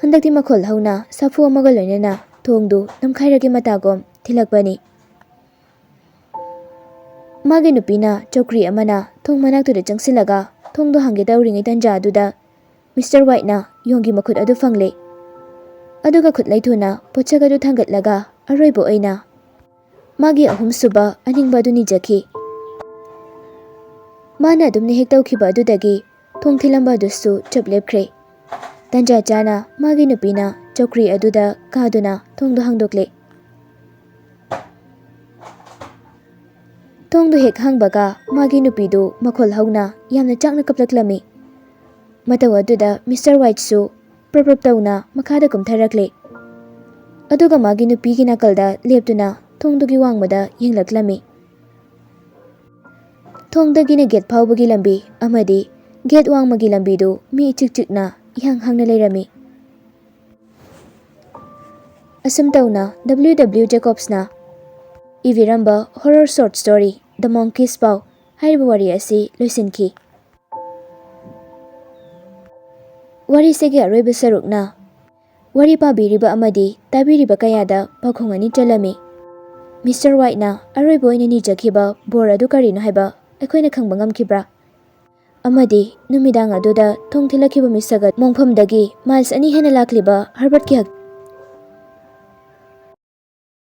ꯍꯟꯗꯛꯇꯤ ꯃꯈꯣꯜ ꯍꯧꯅ ꯁꯥꯐꯨ ꯑꯃꯒ ꯂꯣꯏꯅꯅ ꯊꯣꯡꯗꯨ ꯅꯝꯈꯥꯏꯔꯒꯦ ꯃꯇꯥꯒꯨꯝ ꯊꯤꯜꯂꯛꯄꯅꯤ꯫ ꯃꯥꯒꯤ ꯅꯨꯄꯤꯅ ꯆꯧꯀ꯭ꯔꯤ ꯑꯃꯅ ꯊꯣꯡ ꯃꯅꯥꯛꯇꯨꯗ ꯆꯪꯁꯤꯜꯂꯒ ꯊꯣꯡꯗꯣ ꯍꯥꯡꯒꯦ ꯇꯧꯔꯤꯉꯩ ꯇꯟꯖꯥ ꯑꯗꯨꯗ ꯃꯤꯁꯇꯔ ꯋꯥꯏꯠꯅ ꯌꯣꯡꯒꯤ ꯃꯈꯨꯠ ꯑꯗꯨ ꯐꯪꯂꯦ꯫ ꯑꯗꯨꯒ ꯈꯨꯠꯂꯩ ꯊꯨꯅ ꯄꯣꯠꯁꯛ ꯑꯗꯨ ꯊꯥꯡꯒꯠꯂꯒ ꯑꯔꯣꯏꯕ ꯑꯣꯏꯅ ꯃꯥꯒꯤ ꯑꯍꯨꯝꯁꯨꯕ ꯑꯅꯤꯡꯕ ꯑꯗꯨ ꯅꯤꯖꯈꯤ꯫ ꯃꯥꯅ ꯑꯗꯨꯝꯅ ꯍꯦꯛ ꯇꯧꯈꯤꯕ ꯑꯗꯨꯗꯒꯤ ꯊꯣꯡ ꯊꯤꯜꯂꯝꯕ ꯑꯗꯨꯁꯨ ꯆꯞ ꯂꯦꯞꯈ꯭ꯔꯦ꯫ ꯇꯟꯖꯥ ꯆꯥꯅ ꯃꯥꯒꯤ ꯅꯨꯄꯤꯅ ꯆꯧꯀ꯭ꯔꯤ ꯑꯗꯨꯗ ꯀꯥꯗꯨꯅ ꯊꯣꯡꯗꯨ ꯍꯥꯡꯗꯣꯛꯂꯦ꯫ ꯊꯣꯡꯗꯨ ꯍꯦꯛ ꯍꯥꯡꯕꯒ ꯃꯥꯒꯤ ꯅꯨꯄꯤꯗꯨ ꯃꯈꯣꯜ ꯍꯧꯅ ꯌꯥꯝꯅ ꯆꯥꯛꯅ ꯀꯞꯂꯛꯂꯝꯃꯤ꯫ ꯃꯇꯧ ꯑꯗꯨꯗ ꯃꯤꯁꯇꯔ ꯋꯥꯏꯠꯁꯨ ꯄ꯭ꯔꯞ ꯄ꯭ꯔꯞ ꯇꯧꯅ ꯃꯈꯥꯗ ꯀꯨꯝꯊꯔꯛꯂꯦ꯫ ꯑꯗꯨꯒ ꯃꯥꯒꯤ ꯅꯨꯄꯤꯒꯤ ꯅꯥꯀꯜꯗ ꯂꯦꯞꯇꯨꯅ ꯊꯣꯡꯗꯨꯒꯤ ꯋꯥꯡꯃꯗ ꯌꯦꯡꯂꯛꯂꯝꯃꯤ꯫ ꯊꯣꯡꯗꯒꯤꯅ ꯒꯦꯠ ꯐꯥꯎꯕꯒꯤ ꯂꯝꯕꯤ ꯑꯃꯗꯤ ꯒꯦꯠ ꯋꯥꯡꯃꯒꯤ ꯂꯝꯕꯤꯗꯨ ꯃꯤ ꯏꯆꯤꯛ ꯆꯤꯛꯅ ꯏꯍꯥꯡ ꯍꯥꯡꯅ ꯂꯩꯔꯝꯃꯤ꯫ ꯑꯁꯨꯝ ꯇꯧꯅ ꯗꯕ꯭ꯂꯤꯎ ꯗꯕ꯭ꯂꯤꯎ ꯖꯦꯀꯣꯕꯁꯅ ꯏꯕꯤꯔꯝꯕ horror short story the monkey's paw ꯍꯥꯏꯔꯤꯕ ꯋꯥꯔꯤ ꯑꯁꯤ ꯂꯣꯏꯁꯤꯟꯈꯤ꯫ ꯋꯥꯔꯤꯁꯤꯒꯤ ꯑꯔꯣꯏꯕ ꯁꯔꯨꯛꯅ ꯋꯥꯔꯤ ꯄꯥꯕꯤꯔꯤꯕ ꯑꯃꯗꯤ ꯇꯥꯕꯤꯔꯤꯕ ꯀꯌꯥꯗ ꯄꯥꯎꯈꯣꯡ ꯑꯅꯤ ꯆꯜꯂꯝꯃꯤ꯫ ꯃꯤꯁꯇꯔ ꯋꯥꯏꯠꯅ ꯑꯔꯣꯏꯕ ꯑꯣꯏꯅ ꯅꯤꯖꯈꯤꯕ ꯕꯣꯔ ꯑꯗꯨ ꯀꯔꯤꯅꯣ ꯍꯥꯏꯕ ꯑꯩꯈꯣꯏꯅ ꯈꯪꯕ ꯉꯝꯈꯤꯕ꯭ꯔꯥ? ꯑꯃꯗꯤ ꯅꯨꯃꯤꯗꯥꯡ ꯑꯗꯨꯗ ꯊꯣꯡ ꯊꯤꯜꯂꯛꯈꯤꯕ ꯃꯤꯁꯛ ꯑꯗꯨ ꯃꯣꯡꯐꯝꯗꯒꯤ ꯃꯥꯏꯜꯁ ꯑꯅꯤ ꯍꯦꯟꯅ ꯂꯥꯛꯂꯤꯕ ꯍꯔꯕꯔꯠꯀꯤ ꯍꯛ-,